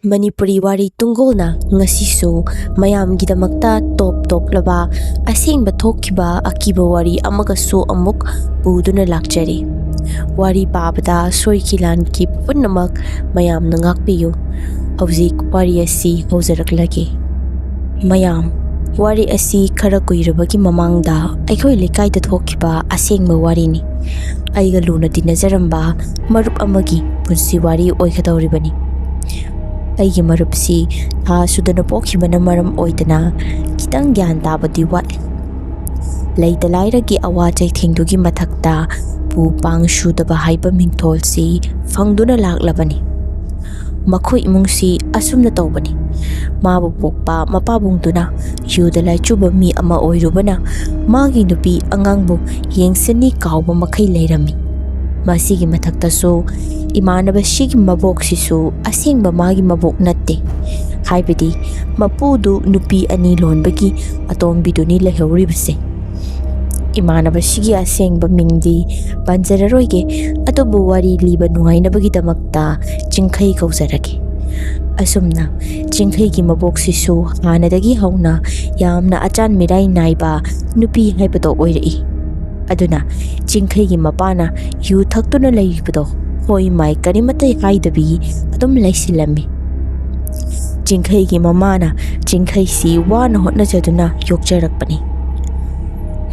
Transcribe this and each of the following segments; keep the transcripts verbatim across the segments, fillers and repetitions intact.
ꯃꯅꯤꯄꯨꯔꯤ ꯋꯥꯔꯤ ꯇꯨꯡꯒꯣꯜꯅ ꯉꯁꯤꯁꯨ ꯃꯌꯥꯝꯒꯤꯗꯃꯛꯇ ꯇꯣꯞ ꯇꯣꯞꯂꯕ ꯑꯁꯦꯡꯕ ꯊꯣꯛꯈꯤꯕ ꯑꯀꯤꯕ ꯋꯥꯔꯤ ꯑꯃꯒꯁꯨ ꯑꯃꯨꯛ ꯄꯨꯗꯨꯅ ꯂꯥꯛꯆꯔꯤ꯫ ꯋꯥꯔꯤ ꯄꯥꯕꯗ ꯁꯣꯏꯈꯤ ꯂꯥꯟꯈꯤ ꯄꯨꯝꯅꯃꯛ ꯃꯌꯥꯝꯅ ꯉꯥꯛꯄꯤꯌꯨ꯫ ꯍꯧꯖꯤꯛ ꯋꯥꯔꯤ ꯑꯁꯤ ꯍꯧꯖꯔꯛꯂꯒꯦ꯫ ꯃꯌꯥꯝ, ꯋꯥꯔꯤ ꯑꯁꯤ ꯈꯔ ꯀꯨꯏꯔꯕꯒꯤ ꯃꯃꯥꯡꯗ ꯑꯩꯈꯣꯏ ꯂꯩꯀꯥꯏꯗ ꯊꯣꯛꯈꯤꯕ ꯑꯁꯦꯡꯕ ꯋꯥꯔꯤꯅꯤ꯫ ꯑꯩꯒ ꯂꯨꯅ ꯇꯤꯟꯅꯖꯔꯝꯕ ꯃꯔꯨꯞ ꯑꯃꯒꯤ ꯄꯨꯟꯁꯤ ꯋꯥꯔꯤ ꯑꯣꯏꯒꯗꯧꯔꯤꯕꯅꯤ꯫ ꯑꯩꯒꯤ ꯃꯔꯨꯞꯁꯤ ꯊꯥ ꯁꯨꯗꯅ ꯄꯣꯛꯈꯤꯕꯅ ꯃꯔꯝ ꯑꯣꯏꯗꯅ ꯈꯤꯇꯪ ꯒ꯭ꯌꯥꯟ ꯇꯥꯕꯗꯤ ꯋꯥꯠꯂꯤ꯫ ꯂꯩꯇ ꯂꯥꯏꯔꯒꯤ ꯑꯋꯥ ꯆꯩꯊꯦꯡꯗꯨꯒꯤ ꯃꯊꯛꯇ ꯄꯨ ꯄꯥꯡ ꯁꯨꯗꯕ ꯍꯥꯏꯕ ꯃꯤꯡꯊꯣꯜꯁꯤ ꯐꯪꯗꯨꯅ ꯂꯥꯛꯂꯕꯅꯤ꯫ ꯃꯈꯣꯏ ꯏꯃꯨꯡꯁꯤ ꯑꯁꯨꯝꯅ ꯇꯧꯕꯅꯤ꯫ ꯃꯥꯕꯨ ꯄꯣꯛꯄ ꯃꯄꯥꯕꯨꯡꯗꯨꯅ ꯌꯨꯗ ꯂꯥꯏꯆꯨꯕ ꯃꯤ ꯑꯃ ꯑꯣꯏꯔꯨꯕꯅ ꯃꯥꯒꯤ ꯅꯨꯄꯤ ꯑꯉꯥꯡꯕꯨ ꯌꯦꯡꯁꯤꯟꯅꯤ ꯀꯥꯎꯕ ꯃꯈꯩ ꯂꯩꯔꯝꯃꯤ꯫ ꯃꯁꯤꯒꯤ ꯃꯊꯛꯇꯁꯨ ꯏꯃꯥꯟꯅꯕꯁꯤꯒꯤ ꯃꯕꯣꯛꯁꯤꯁꯨ ꯑꯁꯦꯡꯕ ꯃꯥꯒꯤ ꯃꯕꯣꯛ ꯅꯠꯇꯦ꯫ ꯍꯥꯏꯕꯗꯤ ꯃꯄꯨꯗꯨ ꯅꯨꯄꯤ ꯑꯅꯤ ꯂꯣꯟꯕꯒꯤ ꯑꯇꯣꯝꯕꯤꯗꯨꯅꯤ ꯂꯩꯍꯧꯔꯤꯕꯁꯦ꯫ ꯏꯃꯥꯟꯅꯕꯁꯤꯒꯤ ꯑꯁꯦꯡꯕ ꯃꯤꯡꯗꯤ ꯄꯟꯖꯔꯔꯣꯏꯒꯦ, ꯑꯗꯨꯕꯨ ꯋꯥꯔꯤ ꯂꯤꯕ ꯅꯨꯡꯉꯥꯏꯅꯕꯒꯤꯗꯃꯛꯇ ꯆꯤꯡꯈꯩ ꯀꯧꯖꯔꯒꯦ꯫ ꯑꯁꯨꯝꯅ ꯆꯤꯡꯈꯩꯒꯤ ꯃꯕꯣꯛꯁꯤꯁꯨ ꯍꯥꯟꯅꯗꯒꯤ ꯍꯧꯅ ꯌꯥꯝꯅ ꯑꯆꯥꯟ ꯃꯤꯔꯥꯏ ꯅꯥꯏꯕ ꯅꯨꯄꯤ ꯍꯥꯏꯕꯗꯣ ꯑꯣꯏꯔꯛꯏ꯫ ꯑꯗꯨꯅ ꯆꯤꯡꯈꯩꯒꯤ ꯃꯄꯥꯅ ꯌꯨ ꯊꯛꯇꯨꯅ ꯂꯩꯔꯤꯕꯗꯣ ꯍꯣꯏ ꯃꯥꯏ ꯀꯔꯤꯃꯠꯇ ꯍꯥꯏꯗꯕꯤ ꯑꯗꯨꯝ ꯂꯩꯁꯤꯜꯂꯝꯃꯤ꯫ ꯆꯤꯡꯈꯩꯒꯤ ꯃꯃꯥꯅ ꯆꯤꯡꯈꯩꯁꯤ ꯋꯥꯅ ꯍꯣꯠꯅꯖꯗꯨꯅ ꯌꯣꯛꯆꯔꯛꯄꯅꯤ꯫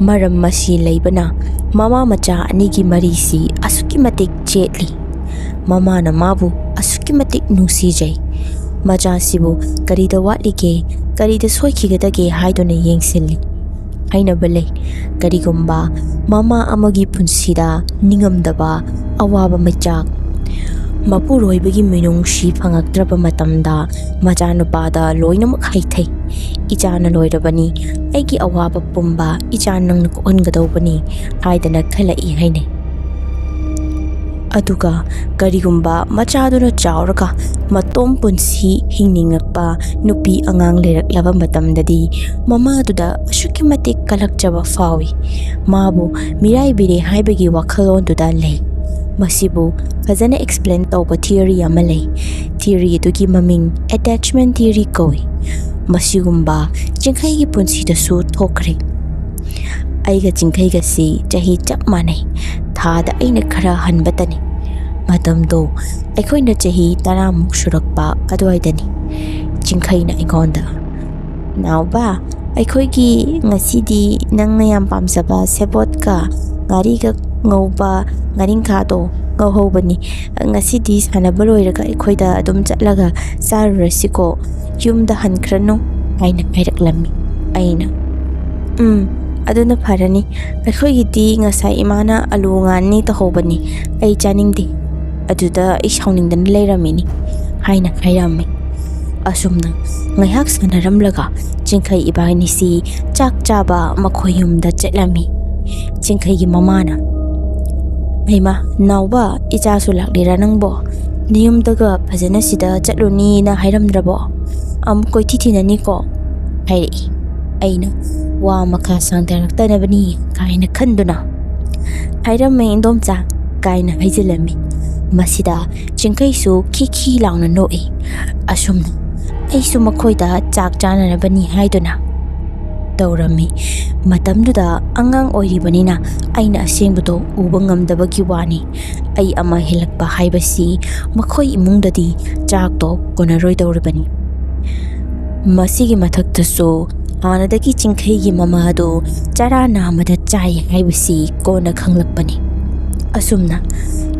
ꯃꯔꯝ ꯃꯁꯤ ꯂꯩꯕꯅ ꯃꯃꯥ ꯃꯆꯥ ꯑꯅꯤꯒꯤ ꯃꯔꯤꯁꯤ ꯑꯁꯨꯛꯀꯤ ꯃꯇꯤꯛ ꯆꯦꯠꯂꯤ꯫ ꯃꯃꯥꯅ ꯃꯥꯕꯨ ꯑꯁꯨꯛꯀꯤ ꯃꯇꯤꯛ ꯅꯨꯡꯁꯤꯖꯩ꯫ ꯃꯆꯥꯁꯤꯕꯨ ꯀꯔꯤꯗ ꯋꯥꯠꯂꯤꯒꯦ, ꯀꯔꯤꯗ ꯁꯣꯏꯈꯤꯒꯗꯒꯦ ꯍꯥꯏꯗꯨꯅ ꯌꯦꯡꯁꯤꯜꯂꯤ꯫ ꯍꯥꯏꯅꯕ ꯂꯩ, ꯀꯔꯤꯒꯨꯝꯕ ꯃꯃꯥ ꯑꯃꯒꯤ ꯄꯨꯟꯁꯤꯗ ꯅꯤꯡꯉꯝꯗꯕ ꯑꯋꯥꯕ ꯃꯩꯆꯥꯛ, ꯃꯄꯨꯔꯣꯏꯕꯒꯤ ꯃꯤꯅꯨꯡꯁꯤ ꯐꯪꯉꯛꯇ꯭ꯔꯕ ꯃꯇꯝꯗ ꯃꯆꯥꯅꯨꯄꯥꯗ ꯂꯣꯏꯅꯃꯛ ꯍꯩꯊꯩ꯫ "ꯏꯆꯥꯅ ꯂꯣꯏꯔꯕꯅꯤ, ꯑꯩꯒꯤ ꯑꯋꯥꯕ ꯄꯨꯝꯕ ꯏꯆꯥ ꯅꯪꯅ ꯀꯣꯛꯍꯟꯒꯗꯧꯕꯅꯤ" ꯍꯥꯏꯗꯅ ꯈꯜꯂꯛꯏ ꯍꯥꯏꯅꯩ꯫ ꯑꯗꯨꯒ ꯀꯔꯤꯒꯨꯝꯕ ꯃꯆꯥꯗꯨꯅ ꯆꯥꯎꯔꯒ ꯃꯇꯣꯝ ꯄꯨꯟꯁꯤ ꯍꯤꯡꯅꯤꯡꯉꯛꯄ ꯅꯨꯄꯤ ꯑꯉꯥꯡ ꯂꯩꯔꯛꯂꯕ ꯃꯇꯝꯗꯗꯤ ꯃꯃꯥꯗꯨꯗ ꯑꯁꯨꯛꯀꯤ ꯃꯇꯤꯛ ꯀꯜꯂꯛꯆꯕ ꯐꯥꯎꯏ꯫ ꯃꯥꯕꯨ ꯃꯤꯔꯥꯏꯕꯤꯔꯦ ꯍꯥꯏꯕꯒꯤ ꯋꯥꯈꯜꯂꯣꯟꯗꯨꯗ ꯂꯩ꯫ ꯃꯁꯤꯕꯨ ꯐꯖꯅ ꯑꯦꯛꯁꯄ꯭ꯂꯦꯟ ꯇꯧꯕ ꯊꯤꯑꯣꯔꯤ ꯑꯃ ꯂꯩ꯫ ꯊꯤꯑꯣꯔꯤ ꯑꯗꯨꯒꯤ ꯃꯃꯤꯡ ꯑꯦꯇꯦꯆꯃꯦꯟ ꯊꯤꯑꯣꯔꯤ ꯀꯧꯏ꯫ ꯃꯁꯤꯒꯨꯝꯕ ꯆꯤꯡꯈꯩꯒꯤ ꯄꯨꯟꯁꯤꯗꯁꯨ ꯊꯣꯛꯈ꯭ꯔꯦ꯫ ꯑꯩꯒ ꯆꯤꯡꯈꯩꯒꯁꯤ ꯆꯍꯤ ꯆꯞ ꯃꯥꯟꯅꯩ꯫ ꯊꯥꯗ ꯑꯩꯅ ꯈꯔ ꯍꯟꯕꯇꯅꯤ꯫ ꯃꯇꯝꯗꯣ ꯑꯩꯈꯣꯏꯅ ꯆꯍꯤ ꯇꯔꯥꯃꯨꯛ ꯁꯨꯔꯛꯄ ꯑꯗꯨꯋꯥꯏꯗꯅꯤ꯫ ꯆꯤꯡꯈꯩꯅ ꯑꯩꯉꯣꯟꯗ, "ꯅꯥꯎꯕ, ꯑꯩꯈꯣꯏꯒꯤ ꯉꯁꯤꯗꯤ ꯅꯪꯅ ꯌꯥꯝ ꯄꯥꯝꯖꯕ ꯁꯦꯕꯣꯠꯀ ꯉꯥꯔꯤꯒ ꯉꯧꯕ ꯉꯥꯔꯤꯡꯈꯥꯗꯣ ꯉꯧꯍꯧꯕꯅꯤ꯫ ꯉꯁꯤꯗꯤ ꯁꯥꯟꯅꯕ ꯂꯣꯏꯔꯒ ꯑꯩꯈꯣꯏꯗ ꯑꯗꯨꯝ ꯆꯠꯂꯒ ꯆꯥꯔꯨꯔꯁꯤꯀꯣ, ꯌꯨꯝꯗ ꯍꯟꯈ꯭ꯔꯅꯨ," ꯍꯥꯏꯅ ꯍꯥꯏꯔꯛꯂꯝꯃꯤ꯫ ꯑꯩꯅ, "ꯎꯝ, ꯑꯗꯨꯅ ꯐꯔꯅꯤ꯫ ꯑꯩꯈꯣꯏꯒꯤꯗꯤ ꯉꯁꯥꯏ ꯏꯃꯥꯅ ꯑꯂꯨ ꯉꯥꯟꯅꯤ ꯇꯧꯍꯧꯕꯅꯤ꯫ ꯑꯩ ꯆꯥꯅꯤꯡꯗꯦ꯫ ꯑꯗꯨꯗ ꯑꯩ ꯁꯥꯎꯅꯤꯡꯗꯅ ꯂꯩꯔꯝꯃꯤꯅꯤ," ꯍꯥꯏꯅ ꯍꯥꯏꯔꯝꯃꯤ꯫ ꯑꯁꯨꯝꯅ ꯉꯥꯏꯍꯥꯛ ꯁꯥꯟꯅꯔꯝꯂꯒ ꯆꯤꯡꯈꯩ ꯏꯕꯥꯅꯤꯁꯤ ꯆꯥꯛ ꯆꯥꯕ ꯃꯈꯣꯏ ꯌꯨꯝꯗ ꯆꯠꯂꯝꯃꯤ꯫ ꯆꯤꯡꯈꯩꯒꯤ ꯃꯃꯥꯅ, "ꯍꯩꯃꯥ, ꯅꯥꯎꯕ, ꯏꯆꯥꯁꯨ ꯂꯥꯛꯂꯤꯔꯥ ꯅꯪꯕꯣ? ꯅꯌꯨꯝꯗꯒ ꯐꯖꯅ ꯁꯤꯗ ꯆꯠꯂꯨꯅꯤꯅ ꯍꯥꯏꯔꯝꯗ꯭ꯔꯕꯣ? ꯑꯃꯨꯛ ꯀꯣꯏꯊꯤ ꯊꯤꯅꯅꯤꯀꯣ," ꯍꯥꯏꯔꯛꯏ꯫ ꯑꯩꯅ, "ꯋꯥ ꯃꯈꯥ ꯁꯥꯡꯊꯔꯛꯇꯅꯕꯅꯤ" ꯀꯥꯏꯅ ꯈꯟꯗꯨꯅ, "ꯍꯥꯏꯔꯝꯃꯦ ꯏꯟꯗꯣꯝꯆꯥ" ꯀꯥꯏꯅ ꯍꯥꯏꯖꯤꯜꯂꯝꯃꯤ꯫ ꯃꯁꯤꯗ ꯆꯤꯡꯈꯩꯁꯨ ꯈꯤ ꯈꯤ ꯂꯥꯎꯅ ꯅꯣꯛꯏ꯫ ꯑꯁꯨꯝꯅ ꯑꯩꯁꯨ ꯃꯈꯣꯏꯗ ꯆꯥꯛ ꯆꯥꯅꯅꯕꯅꯤ ꯍꯥꯏꯗꯨꯅ ꯇꯧꯔꯝꯃꯤ꯫ ꯃꯇꯝꯗꯨꯗ ꯑꯉꯥꯡ ꯑꯣꯏꯔꯤꯕꯅꯤꯅ ꯑꯩꯅ ꯑꯁꯦꯡꯕꯗꯣ ꯎꯕ ꯉꯝꯗꯕꯒꯤ ꯋꯥꯅꯤ꯫ ꯑꯩ ꯑꯃ ꯍꯦꯜꯂꯛꯄ ꯍꯥꯏꯕꯁꯤ ꯃꯈꯣꯏ ꯏꯃꯨꯡꯗꯗꯤ ꯆꯥꯛꯇꯣ ꯀꯣꯟꯅꯔꯣꯏꯗꯧꯔꯤꯕꯅꯤ꯫ ꯃꯁꯤꯒꯤ ꯃꯊꯛꯇꯁꯨ ꯍꯥꯟꯅꯗꯒꯤ ꯆꯤꯡꯈꯩꯒꯤ ꯃꯃꯥꯗꯨ ꯆꯔꯥ ꯅꯥꯝꯃꯗ ꯆꯥꯏ ꯍꯥꯏꯕꯁꯤ ꯀꯣꯟꯅ ꯈꯪꯂꯛꯄꯅꯤ꯫ ꯑꯁꯨꯝꯅ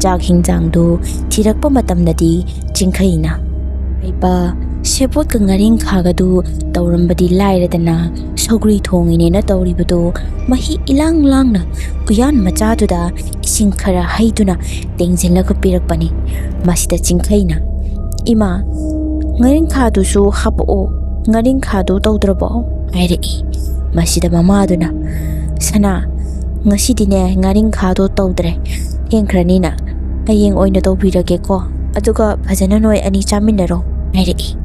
ꯆꯥꯛ ꯍꯤꯟꯖꯥꯡꯗꯨ ꯊꯤꯔꯛꯄ ꯃꯇꯝꯗꯗꯤ ꯆꯤꯡꯈꯩꯅ ꯍꯥꯏꯕ ꯁꯦꯕꯣꯠꯀ ꯉꯥꯔꯤꯡꯈꯥꯒꯗꯨ ꯇꯧꯔꯝꯕꯗꯤ ꯂꯥꯏꯔꯗꯅ, ꯁꯧꯒ꯭ꯔꯤ ꯊꯣꯡꯉꯤꯅꯦꯅ ꯇꯧꯔꯤꯕꯗꯨ ꯃꯍꯤ ꯏꯂꯥꯡ ꯂꯥꯡꯅ ꯎꯌꯥꯟ ꯃꯆꯥꯗꯨꯗ ꯏꯁꯤꯡ ꯈꯔ ꯍꯩꯗꯨꯅ ꯇꯦꯡꯁꯤꯜꯂꯒ ꯄꯤꯔꯛꯄꯅꯤ꯫ ꯃꯁꯤꯗ ꯆꯤꯡꯈꯩꯅ, "ꯏꯃꯥ, ꯉꯥꯔꯤꯡꯈꯥꯗꯨꯁꯨ ꯍꯥꯄꯛꯑꯣ, ꯉꯥꯔꯤꯡꯈꯥꯗꯨ ꯇꯧꯗ꯭ꯔꯕꯣ?" ꯍꯥꯏꯔꯛꯏ꯫ ꯃꯁꯤꯗ ꯃꯃꯥꯗꯨꯅ, "ꯁꯅꯥ, ꯉꯁꯤꯗꯤꯅꯦ ꯉꯥꯔꯤꯡꯈꯥꯗꯣ ꯇꯧꯗ꯭ꯔꯦ, ꯊꯦꯡꯈ꯭ꯔꯅꯤꯅ ꯍꯌꯦꯡ ꯑꯣꯏꯅ ꯇꯧꯕꯤꯔꯒꯦꯀꯣ, ꯑꯗꯨꯒ ꯐꯖꯅ ꯅꯣꯏ ꯑꯅꯤ ꯆꯥꯃꯤꯟꯅꯔꯣ," ꯍꯥꯏꯔꯛꯏ꯫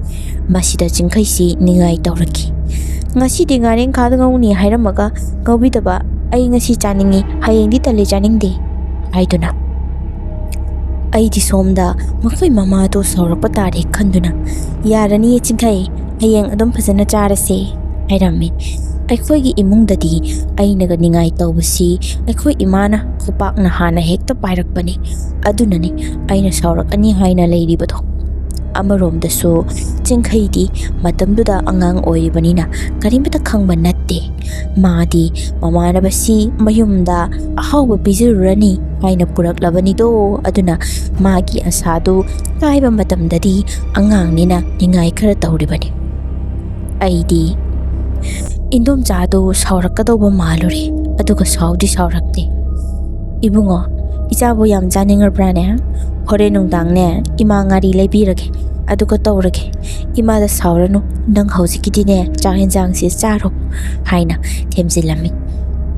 ꯃꯁꯤꯗ ꯆꯤꯡꯈꯩꯁꯤ ꯅꯤꯡꯉꯥꯏ ꯇꯧꯔꯛꯈꯤ꯫ "ꯉꯁꯤꯗꯤ ꯉꯥꯔꯤꯡꯈꯥꯗ ꯉꯧꯅꯤ ꯍꯥꯏꯔꯝꯃꯒ ꯉꯧꯕꯤꯗꯕ, ꯑꯩ ꯉꯁꯤ ꯆꯥꯅꯤꯡꯉꯤ, ꯍꯌꯦꯡꯗꯤ ꯇꯜꯂꯤ ꯆꯥꯅꯤꯡꯗꯦ," ꯍꯥꯏꯗꯨꯅ꯫ ꯑꯩꯗꯤ ꯁꯣꯝꯗ ꯃꯈꯣꯏ ꯃꯃꯥꯗꯣ ꯁꯥꯎꯔꯛꯄ ꯇꯥꯔꯦ ꯈꯟꯗꯨꯅ, "ꯌꯥꯔꯅꯤꯌꯦ ꯆꯤꯡꯈꯩ, ꯍꯌꯦꯡ ꯑꯗꯨꯝ ꯐꯖꯅ ꯆꯥꯔꯁꯦ" ꯍꯥꯏꯔꯝꯃꯤ꯫ ꯑꯩꯈꯣꯏꯒꯤ ꯏꯃꯨꯡꯗꯗꯤ ꯑꯩꯅꯒ ꯅꯤꯡꯉꯥꯏ ꯇꯧꯕꯁꯤ ꯑꯩꯈꯣꯏ ꯏꯃꯥꯅ ꯈꯨꯄꯥꯛꯅ ꯍꯥꯟꯅ ꯍꯦꯛꯇ ꯄꯥꯏꯔꯛꯄꯅꯤ꯫ ꯑꯗꯨꯅꯅꯤ ꯑꯩꯅ ꯁꯥꯎꯔꯛꯑꯅꯤ ꯍꯥꯏꯅ ꯂꯩꯔꯤꯕꯗꯣ꯫ ꯑꯃꯔꯣꯝꯗꯁꯨ ꯆꯤꯡꯈꯩꯗꯤ ꯃꯇꯝꯗꯨꯗ ꯑꯉꯥꯡ ꯑꯣꯏꯔꯤꯕꯅꯤꯅ ꯀꯔꯤꯃꯇ ꯈꯪꯕ ꯅꯠꯇꯦ꯫ ꯃꯥꯗꯤ ꯃꯃꯥꯟꯅꯕꯁꯤ ꯃꯌꯨꯝꯗ ꯑꯍꯥꯎꯕ ꯄꯤꯖꯔꯨꯔꯅꯤ ꯍꯥꯏꯅ ꯄꯨꯔꯛꯂꯕꯅꯤꯗꯣ, ꯑꯗꯨꯅ ꯃꯥꯒꯤ ꯑꯁꯥꯗꯨ ꯀꯥꯏꯕ ꯃꯇꯝꯗꯗꯤ ꯑꯉꯥꯡꯅꯤꯅ ꯅꯤꯡꯉꯥꯏ ꯈꯔ ꯇꯧꯔꯤꯕꯅꯤ꯫ ꯑꯩꯗꯤ ꯏꯟꯗꯣꯝꯆꯥꯗꯨ ꯁꯥꯎꯔꯛꯀꯗꯧꯕ ꯃꯥꯜꯂꯨꯔꯦ, ꯑꯗꯨꯒ ꯁꯥꯎꯗꯤ ꯁꯥꯎꯔꯛꯇꯦ꯫ "ꯏꯕꯨꯡꯉꯣ, ꯏꯆꯥꯕꯨ ꯌꯥꯝ ꯆꯥꯅꯤꯡꯉꯕ꯭ꯔꯥꯅꯦ? ꯍꯣꯔꯦꯟ ꯅꯨꯡꯗꯥꯡꯅꯦ ꯏꯃꯥ ꯉꯥꯔꯤ ꯂꯩꯕꯤꯔꯒꯦ, ꯑꯗꯨꯒ ꯇꯧꯔꯒꯦ꯫ ꯏꯃꯥꯗ ꯁꯥꯎꯔꯅꯨ, ꯅꯪ ꯍꯧꯖꯤꯛꯀꯤꯗꯤꯅꯦ ꯆꯥꯛ ꯌꯦꯟꯁꯥꯡꯁꯦ ꯆꯥꯔꯣ" ꯍꯥꯏꯅ ꯊꯦꯝꯖꯤꯜꯂꯝꯃꯤ꯫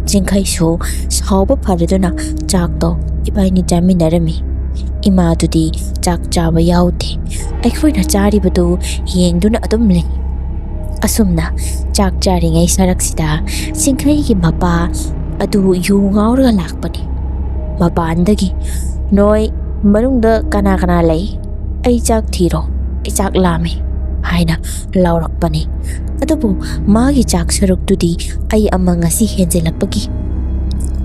ꯆꯤꯡꯈꯩꯁꯨ ꯁꯥꯎꯕ ꯐꯔꯗꯨꯅ ꯆꯥꯛꯇꯣ ꯏꯕꯥꯏꯅꯤ ꯆꯥꯃꯤꯟꯅꯔꯝꯃꯤ꯫ ꯏꯃꯥꯗꯨꯗꯤ ꯆꯥꯛ ꯆꯥꯕ ꯌꯥꯎꯗꯦ꯫ ꯑꯩꯈꯣꯏꯅ ꯆꯥꯔꯤꯕꯗꯨ ꯌꯦꯡꯗꯨꯅ ꯑꯗꯨꯝ ꯂꯩ꯫ ꯑꯁꯨꯝꯅ ꯆꯥꯛ ꯆꯥꯔꯤꯉꯩ ꯁꯔꯛꯁꯤꯗ ꯆꯤꯡꯈꯩꯒꯤ ꯃꯄꯥ ꯑꯗꯨ ꯌꯨ ꯉꯥꯎꯔꯒ ꯂꯥꯛꯄꯅꯤ꯫ ꯃꯄꯥꯟꯗꯒꯤ, "ꯅꯣꯏ ꯃꯅꯨꯡꯗ ꯀꯅꯥ ꯀꯅꯥ ꯂꯩ? ꯑꯩ ꯆꯥꯛ ꯊꯤꯔꯣ, ꯑꯩ ꯆꯥꯛ ꯂꯥꯝꯃꯦ" ꯍꯥꯏꯅ ꯂꯥꯎꯔꯛꯄꯅꯤ꯫ ꯑꯗꯨꯕꯨ ꯃꯥꯒꯤ ꯆꯥꯛ ꯁꯔꯨꯛꯇꯨꯗꯤ ꯑꯩ ꯑꯃ ꯉꯁꯤ ꯍꯦꯟꯖꯤꯜꯂꯛꯄꯒꯤ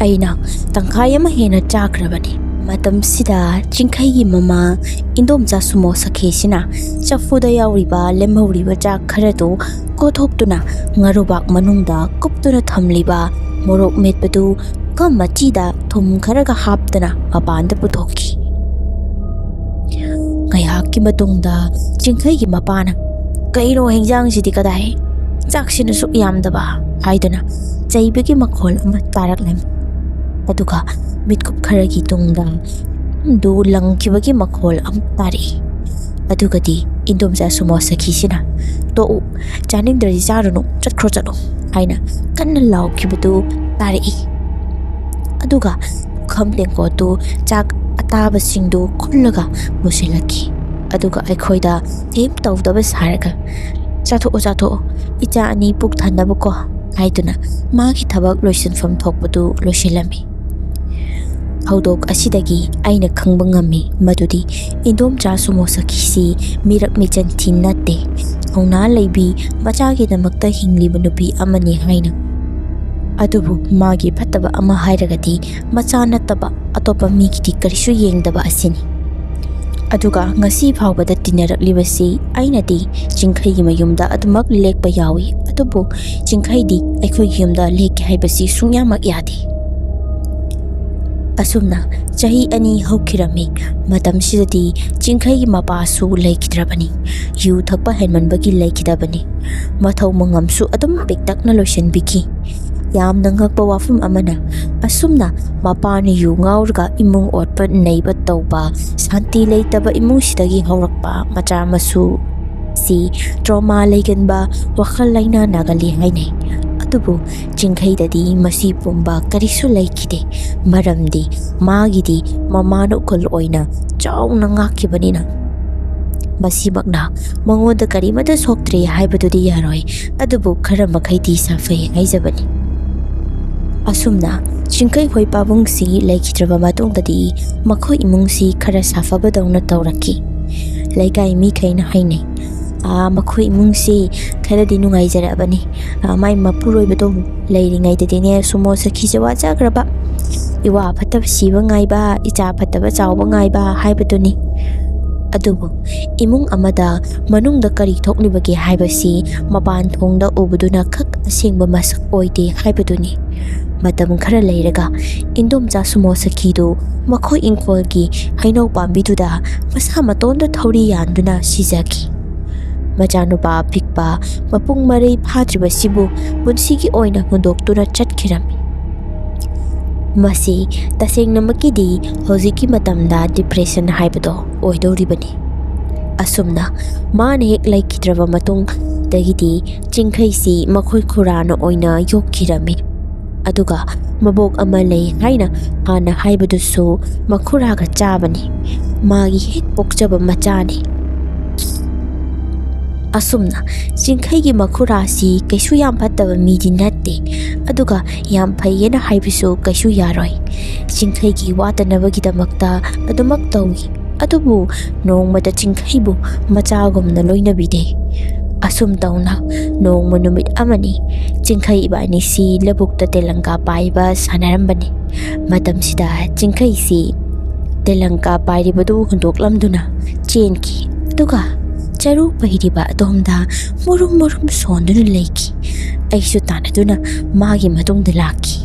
ꯑꯩꯅ ꯇꯪꯈꯥꯏ ꯑꯃ ꯍꯦꯟꯅ ꯆꯥꯈ꯭ꯔꯕꯅꯤ꯫ ꯃꯇꯝꯁꯤꯗ ꯆꯤꯡꯈꯩꯒꯤ ꯃꯃꯥ ꯏꯟꯗꯣꯝꯆꯥ ꯁꯨꯃꯣ ꯁꯈꯤꯁꯤꯅ ꯆꯐꯨꯗ ꯌꯥꯎꯔꯤꯕ ꯂꯦꯝꯍꯧꯔꯤꯕ ꯆꯥꯛ ꯈꯔꯗꯨ ꯀꯣꯊꯣꯛꯇꯨꯅ ꯉꯥꯔꯨꯕꯥꯛ ꯃꯅꯨꯡꯗ ꯀꯨꯞꯇꯨꯅ ꯊꯝꯂꯤꯕ ꯃꯣꯔꯣꯛ ꯃꯦꯠꯄꯗꯨ ꯄꯨꯈꯝ ꯃꯆꯤꯗ ꯊꯨꯝ ꯈꯔꯒ ꯍꯥꯞꯇꯅ ꯃꯄꯥꯟꯗ ꯄꯨꯊꯣꯛꯈꯤ꯫ ꯉꯥꯏꯍꯥꯛꯀꯤ ꯃꯇꯨꯡꯗ ꯆꯤꯡꯈꯩꯒꯤ ꯃꯄꯥꯅ, "ꯀꯩꯅꯣ, ꯍꯦꯟꯖꯥꯡꯁꯤꯗꯤ ꯀꯗꯥꯏ? ꯆꯥꯛꯁꯤꯅ ꯁꯨꯛ ꯌꯥꯝꯗꯕ?" ꯍꯥꯏꯗꯨꯅ ꯆꯩꯕꯒꯤ ꯃꯈꯣꯜ ꯑꯃ ꯇꯥꯔꯛꯂꯝꯃꯤ꯫ ꯑꯗꯨꯒ ꯃꯤꯠꯀꯨꯞ ꯈꯔꯒꯤ ꯇꯨꯡꯗ ꯗꯨ ꯂꯪꯈꯤꯕꯒꯤ ꯃꯈꯣꯜ ꯑꯃ ꯇꯥꯔꯛꯏ꯫ ꯑꯗꯨꯒꯗꯤ ꯏꯟꯗꯣꯝꯆꯥ ꯁꯨꯃꯣ ꯁꯈꯤꯁꯤꯅ, "ꯇꯣꯛꯎ, ꯆꯥꯅꯤꯡꯗ꯭ꯔꯗꯤ ꯆꯥꯔꯨꯅꯨ, ꯆꯠꯈ꯭ꯔꯣ, ꯆꯠꯂꯣ" ꯍꯥꯏꯅ ꯀꯟꯅ ꯂꯥꯎꯈꯤꯕꯗꯨ ꯇꯥꯔꯛꯏ꯫ ꯑꯗꯨꯒ ꯄꯨꯈꯝ ꯇꯦꯡꯀꯣꯠꯇꯨ ꯆꯥꯛ ꯑꯇꯥꯕꯁꯤꯡꯗꯨ ꯈꯨꯜꯂꯒ ꯄꯨꯁꯤꯜꯂꯛꯈꯤ꯫ ꯑꯗꯨꯒ ꯑꯩꯈꯣꯏꯗ ꯀꯔꯤꯝ ꯇꯧꯗꯕ ꯁꯥꯔꯒ, "ꯆꯥꯊꯣꯛꯑꯣ, ꯆꯥꯊꯣꯛꯑꯣ, ꯏꯆꯥ ꯑꯅꯤ ꯄꯨꯛ ꯊꯟꯅꯕꯀꯣ" ꯍꯥꯏꯗꯨꯅ ꯃꯥꯒꯤ ꯊꯕꯛ ꯂꯣꯏꯁꯤꯟꯐꯝ ꯊꯣꯛꯄꯗꯨ ꯂꯣꯏꯁꯤꯜꯂꯝꯃꯤ꯫ ꯊꯧꯗꯣꯛ ꯑꯁꯤꯗꯒꯤ ꯑꯩꯅ ꯈꯪꯕ ꯉꯝꯃꯤ ꯃꯗꯨꯗꯤ ꯏꯟꯗꯣꯝꯆꯥ ꯁꯨꯃꯣ ꯁꯈꯤꯁꯤ ꯃꯤꯔꯛ ꯃꯤꯆꯟ ꯊꯤ ꯅꯠꯇꯦ, ꯊꯧꯅꯥ ꯂꯩꯕꯤ, ꯃꯆꯥꯒꯤꯗꯃꯛꯇ ꯍꯤꯡꯂꯤꯕ ꯅꯨꯄꯤ ꯑꯃꯅꯤ ꯍꯥꯏꯅ꯫ ꯑꯗꯨꯕꯨ ꯃꯥꯒꯤ ꯐꯠꯇꯕ ꯑꯃ ꯍꯥꯏꯔꯒꯗꯤ ꯃꯆꯥ ꯅꯠꯇꯕ ꯑꯇꯣꯞꯄ ꯃꯤꯒꯤꯗꯤ ꯀꯔꯤꯁꯨ ꯌꯦꯡꯗꯕ ꯑꯁꯤꯅꯤ꯫ ꯑꯗꯨꯒ ꯉꯁꯤ ꯐꯥꯎꯕꯗ ꯇꯤꯟꯅꯔꯛꯂꯤꯕꯁꯤ ꯑꯩꯅꯗꯤ ꯆꯤꯡꯈꯩꯒꯤ ꯃꯌꯨꯝꯗ ꯑꯗꯨꯃꯛ ꯂꯦꯛꯄ ꯌꯥꯎꯏ, ꯑꯗꯨꯕꯨ ꯆꯤꯡꯈꯩꯗꯤ ꯑꯩꯈꯣꯏꯒꯤ ꯌꯨꯝꯗ ꯂꯦꯛꯀꯦ ꯍꯥꯏꯕꯁꯤ ꯁꯨꯡꯌꯥꯃꯛ ꯌꯥꯗꯦ꯫ ꯑꯁꯨꯝꯅ ꯆꯍꯤ ꯑꯅꯤ ꯍꯧꯈꯤꯔꯝꯃꯤ꯫ ꯃꯇꯝꯁꯤꯗꯗꯤ ꯆꯤꯡꯈꯩꯒꯤ ꯃꯄꯥꯁꯨ ꯂꯩꯈꯤꯗ꯭ꯔꯕꯅꯤ꯫ ꯌꯨ ꯊꯛꯄ ꯍꯦꯟꯃꯟꯕꯒꯤ ꯂꯩꯈꯤꯗꯕꯅꯤ꯫ ꯃꯊꯧ ꯃꯉꯝꯁꯨ ꯑꯗꯨꯝ ꯄꯤꯛꯇꯛꯅ ꯂꯣꯏꯁꯤꯟꯕꯤꯈꯤ꯫ ꯌꯥꯝꯅ ꯉꯛꯄ ꯋꯥꯐꯝ ꯑꯃꯅ, ꯑꯁꯨꯝꯅ ꯃꯄꯥꯅ ꯌꯨ ꯉꯥꯎꯔꯒ ꯏꯃꯨꯡ ꯑꯣꯠꯄ ꯅꯩꯕ ꯇꯧꯕ, ꯁꯥꯟꯇꯤ ꯂꯩꯇꯕ ꯏꯃꯨꯡꯁꯤꯗꯒꯤ ꯍꯧꯔꯛꯄ ꯃꯆꯥ ꯃꯁꯨ ꯁꯤ ꯇ꯭ꯔꯣꯃꯥ ꯂꯩꯒꯟꯕ ꯋꯥꯈꯜ ꯂꯩꯅꯥ ꯅꯥꯒꯜꯂꯤ ꯍꯥꯏꯅꯩ꯫ ꯑꯗꯨꯕꯨ ꯆꯤꯡꯈꯩꯗꯗꯤ ꯃꯁꯤ ꯄꯨꯝꯕ ꯀꯔꯤꯁꯨ ꯂꯩꯈꯤꯗꯦ, ꯃꯔꯝꯗꯤ ꯃꯥꯒꯤꯗꯤ ꯃꯃꯥꯅ ꯎꯀꯜ ꯑꯣꯏꯅ ꯆꯥꯎꯅ ꯉꯥꯛꯈꯤꯕꯅꯤꯅ꯫ ꯃꯁꯤꯃꯛꯅ ꯃꯉꯣꯟꯗ ꯀꯔꯤꯃꯠꯇ ꯁꯣꯛꯇ꯭ꯔꯦ ꯍꯥꯏꯕꯗꯨꯗꯤ ꯌꯥꯔꯣꯏ, ꯑꯗꯨꯕꯨ ꯈꯔ ꯃꯈꯩꯗꯤ ꯁꯥꯐꯩ ꯍꯥꯏꯖꯕꯅꯤ꯫ ꯑꯁꯨꯝꯅ ꯆꯤꯡꯈꯩ ꯍꯣꯏ ꯄꯥꯕꯨꯡꯁꯤ ꯂꯩꯈꯤꯗ꯭ꯔꯕ ꯃꯇꯨꯡꯗꯗꯤ ꯃꯈꯣꯏ ꯏꯃꯨꯡꯁꯤ ꯈꯔ ꯁꯥꯐꯕꯗꯧꯅ ꯇꯧꯔꯛꯈꯤ꯫ ꯂꯩꯀꯥꯏ ꯃꯤꯈꯩꯅ ꯍꯥꯏꯅꯩ, "ꯑꯥ, ꯃꯈꯣꯏ ꯏꯃꯨꯡꯁꯤ ꯈꯔꯗꯤ ꯅꯨꯡꯉꯥꯏꯖꯔꯛꯑꯕꯅꯤ꯫ ꯑꯥ, ꯃꯥꯏ ꯃꯄꯨꯔꯣꯏꯕꯗꯣ ꯂꯩꯔꯤꯉꯩꯗꯗꯤꯅꯦ ꯁꯨꯃꯣ ꯁꯈꯤꯁꯦ ꯋꯥꯖꯈ꯭ꯔꯕ, ꯏꯋꯥ ꯐꯠꯇꯕ ꯁꯤꯕ ꯉꯥꯏꯕ, ꯏꯆꯥ ꯐꯠꯇꯕ ꯆꯥꯎꯕ ꯉꯥꯏꯕ ꯍꯥꯏꯕꯗꯨꯅꯤ꯫ ꯑꯗꯨꯕꯨ ꯏꯃꯨꯡ ꯑꯃꯗ ꯃꯅꯨꯡꯗ ꯀꯔꯤ ꯊꯣꯛꯂꯤꯕꯒꯦ ꯍꯥꯏꯕꯁꯤ ꯃꯄꯥꯟ ꯊꯣꯡꯗ ꯎꯕꯗꯨꯅ ꯈꯛ ꯑꯁꯦꯡꯕ ꯃꯁꯛ ꯑꯣꯏꯗꯦ ꯍꯥꯏꯕꯗꯨꯅꯤ꯫ ꯃꯇꯝ ꯈꯔ ꯂꯩꯔꯒ ꯏꯟꯗꯣꯝꯆꯥ ꯁꯨꯃꯣ ꯁꯈꯤꯗꯨ ꯃꯈꯣꯏ ꯏꯪꯈꯣꯜꯒꯤ ꯍꯩꯅꯧ ꯄꯥꯝꯕꯤꯗꯨꯗ ꯃꯁꯥ ꯃꯇꯣꯟꯗ ꯊꯧꯔꯤ ꯌꯥꯟꯗꯨꯅ ꯁꯤꯖꯈꯤ꯫ ꯃꯆꯥꯅꯨꯄꯥ ꯑꯄꯤꯛꯄ ꯃꯄꯨꯡ ꯃꯔꯩ ꯐꯥꯗ꯭ꯔꯤꯕꯁꯤꯕꯨ ꯄꯨꯟꯁꯤꯒꯤ ꯑꯣꯏꯅ ꯍꯨꯟꯗꯣꯛꯇꯨꯅ ꯆꯠꯈꯤꯔꯝꯃꯤ꯫ ꯃꯁꯤ ꯇꯁꯦꯡꯅꯃꯛꯀꯤꯗꯤ ꯍꯧꯖꯤꯛꯀꯤ ꯃꯇꯝꯗ ꯗꯤꯄ꯭ꯔꯦꯁꯟ ꯍꯥꯏꯕꯗꯣ ꯑꯣꯏꯗꯧꯔꯤꯕꯅꯤ꯫ ꯑꯁꯨꯝꯅ ꯃꯥꯅ ꯍꯦꯛ ꯂꯩꯈꯤꯗ꯭ꯔꯕ ꯃꯇꯨꯡꯗꯒꯤꯗꯤ ꯆꯤꯡꯈꯩꯁꯤ ꯃꯈꯣꯏ ꯈꯨꯔꯥꯅ ꯑꯣꯏꯅ ꯌꯣꯛꯈꯤꯔꯝꯃꯤ꯫ ꯑꯗꯨꯒ ꯃꯕꯣꯛ ꯑꯃ ꯂꯩ ꯍꯥꯏꯅ ꯍꯥꯟꯅ ꯍꯥꯏꯕꯗꯨꯁꯨ ꯃꯈꯨꯔꯥꯒ ꯆꯥꯕꯅꯤ꯫ ꯃꯥꯒꯤ ꯍꯦꯛ ꯄꯣꯛꯆꯕ ꯃꯆꯥꯅꯤ꯫ ꯑꯁꯨꯝꯅ ꯆꯤꯡꯈꯩꯒꯤ ꯃꯈꯨꯔꯥꯁꯤ ꯀꯩꯁꯨ ꯌꯥꯝ ꯐꯠꯇꯕ ꯃꯤꯗꯤ ꯅꯠꯇꯦ, ꯑꯗꯨꯒ ꯌꯥꯝ ꯐꯩꯌꯦꯅ ꯍꯥꯏꯕꯁꯨ ꯀꯩꯁꯨ ꯌꯥꯔꯣꯏ꯫ ꯆꯤꯡꯈꯩꯒꯤ ꯋꯥꯠꯇꯅꯕꯒꯤꯗꯃꯛꯇ ꯑꯗꯨꯃꯛ ꯇꯧꯏ꯫ ꯑꯗꯨꯕꯨ ꯅꯣꯡꯃꯇ ꯆꯤꯡꯈꯩꯕꯨ ꯃꯆꯥꯒꯨꯝꯅ ꯂꯣꯏꯅꯕꯤꯗꯦ꯫ ꯑꯁꯨꯝ ꯇꯧꯅ ꯅꯣꯡꯃ ꯅꯨꯃꯤꯠ ꯑꯃꯅꯤ ꯆꯤꯡꯈꯩ ꯏꯕꯥꯅꯤꯁꯤ ꯂꯧꯕꯨꯛꯇ ꯇꯦꯂꯪꯀꯥ ꯄꯥꯏꯕ ꯁꯥꯟꯅꯔꯝꯕꯅꯤ꯫ ꯃꯇꯝꯁꯤꯗ ꯆꯤꯡꯈꯩꯁꯤ ꯇꯦꯂꯪꯀꯥ ꯄꯥꯏꯔꯤꯕꯗꯨ ꯍꯨꯟꯗꯣꯛꯂꯝꯗꯨꯅ ꯆꯦꯟꯈꯤ꯫ ꯑꯗꯨꯒ ꯆꯔꯨ ꯄꯩꯔꯤꯕ ꯑꯗꯣꯝꯗ ꯃꯨꯔꯨꯝ ꯃꯨꯔꯨꯝ ꯁꯣꯟꯗꯨꯅ ꯂꯩꯈꯤ꯫ ꯑꯩꯁꯨ ꯇꯥꯟꯅꯗꯨꯅ ꯃꯥꯒꯤ ꯃꯇꯨꯡꯗ ꯂꯥꯛꯈꯤ꯫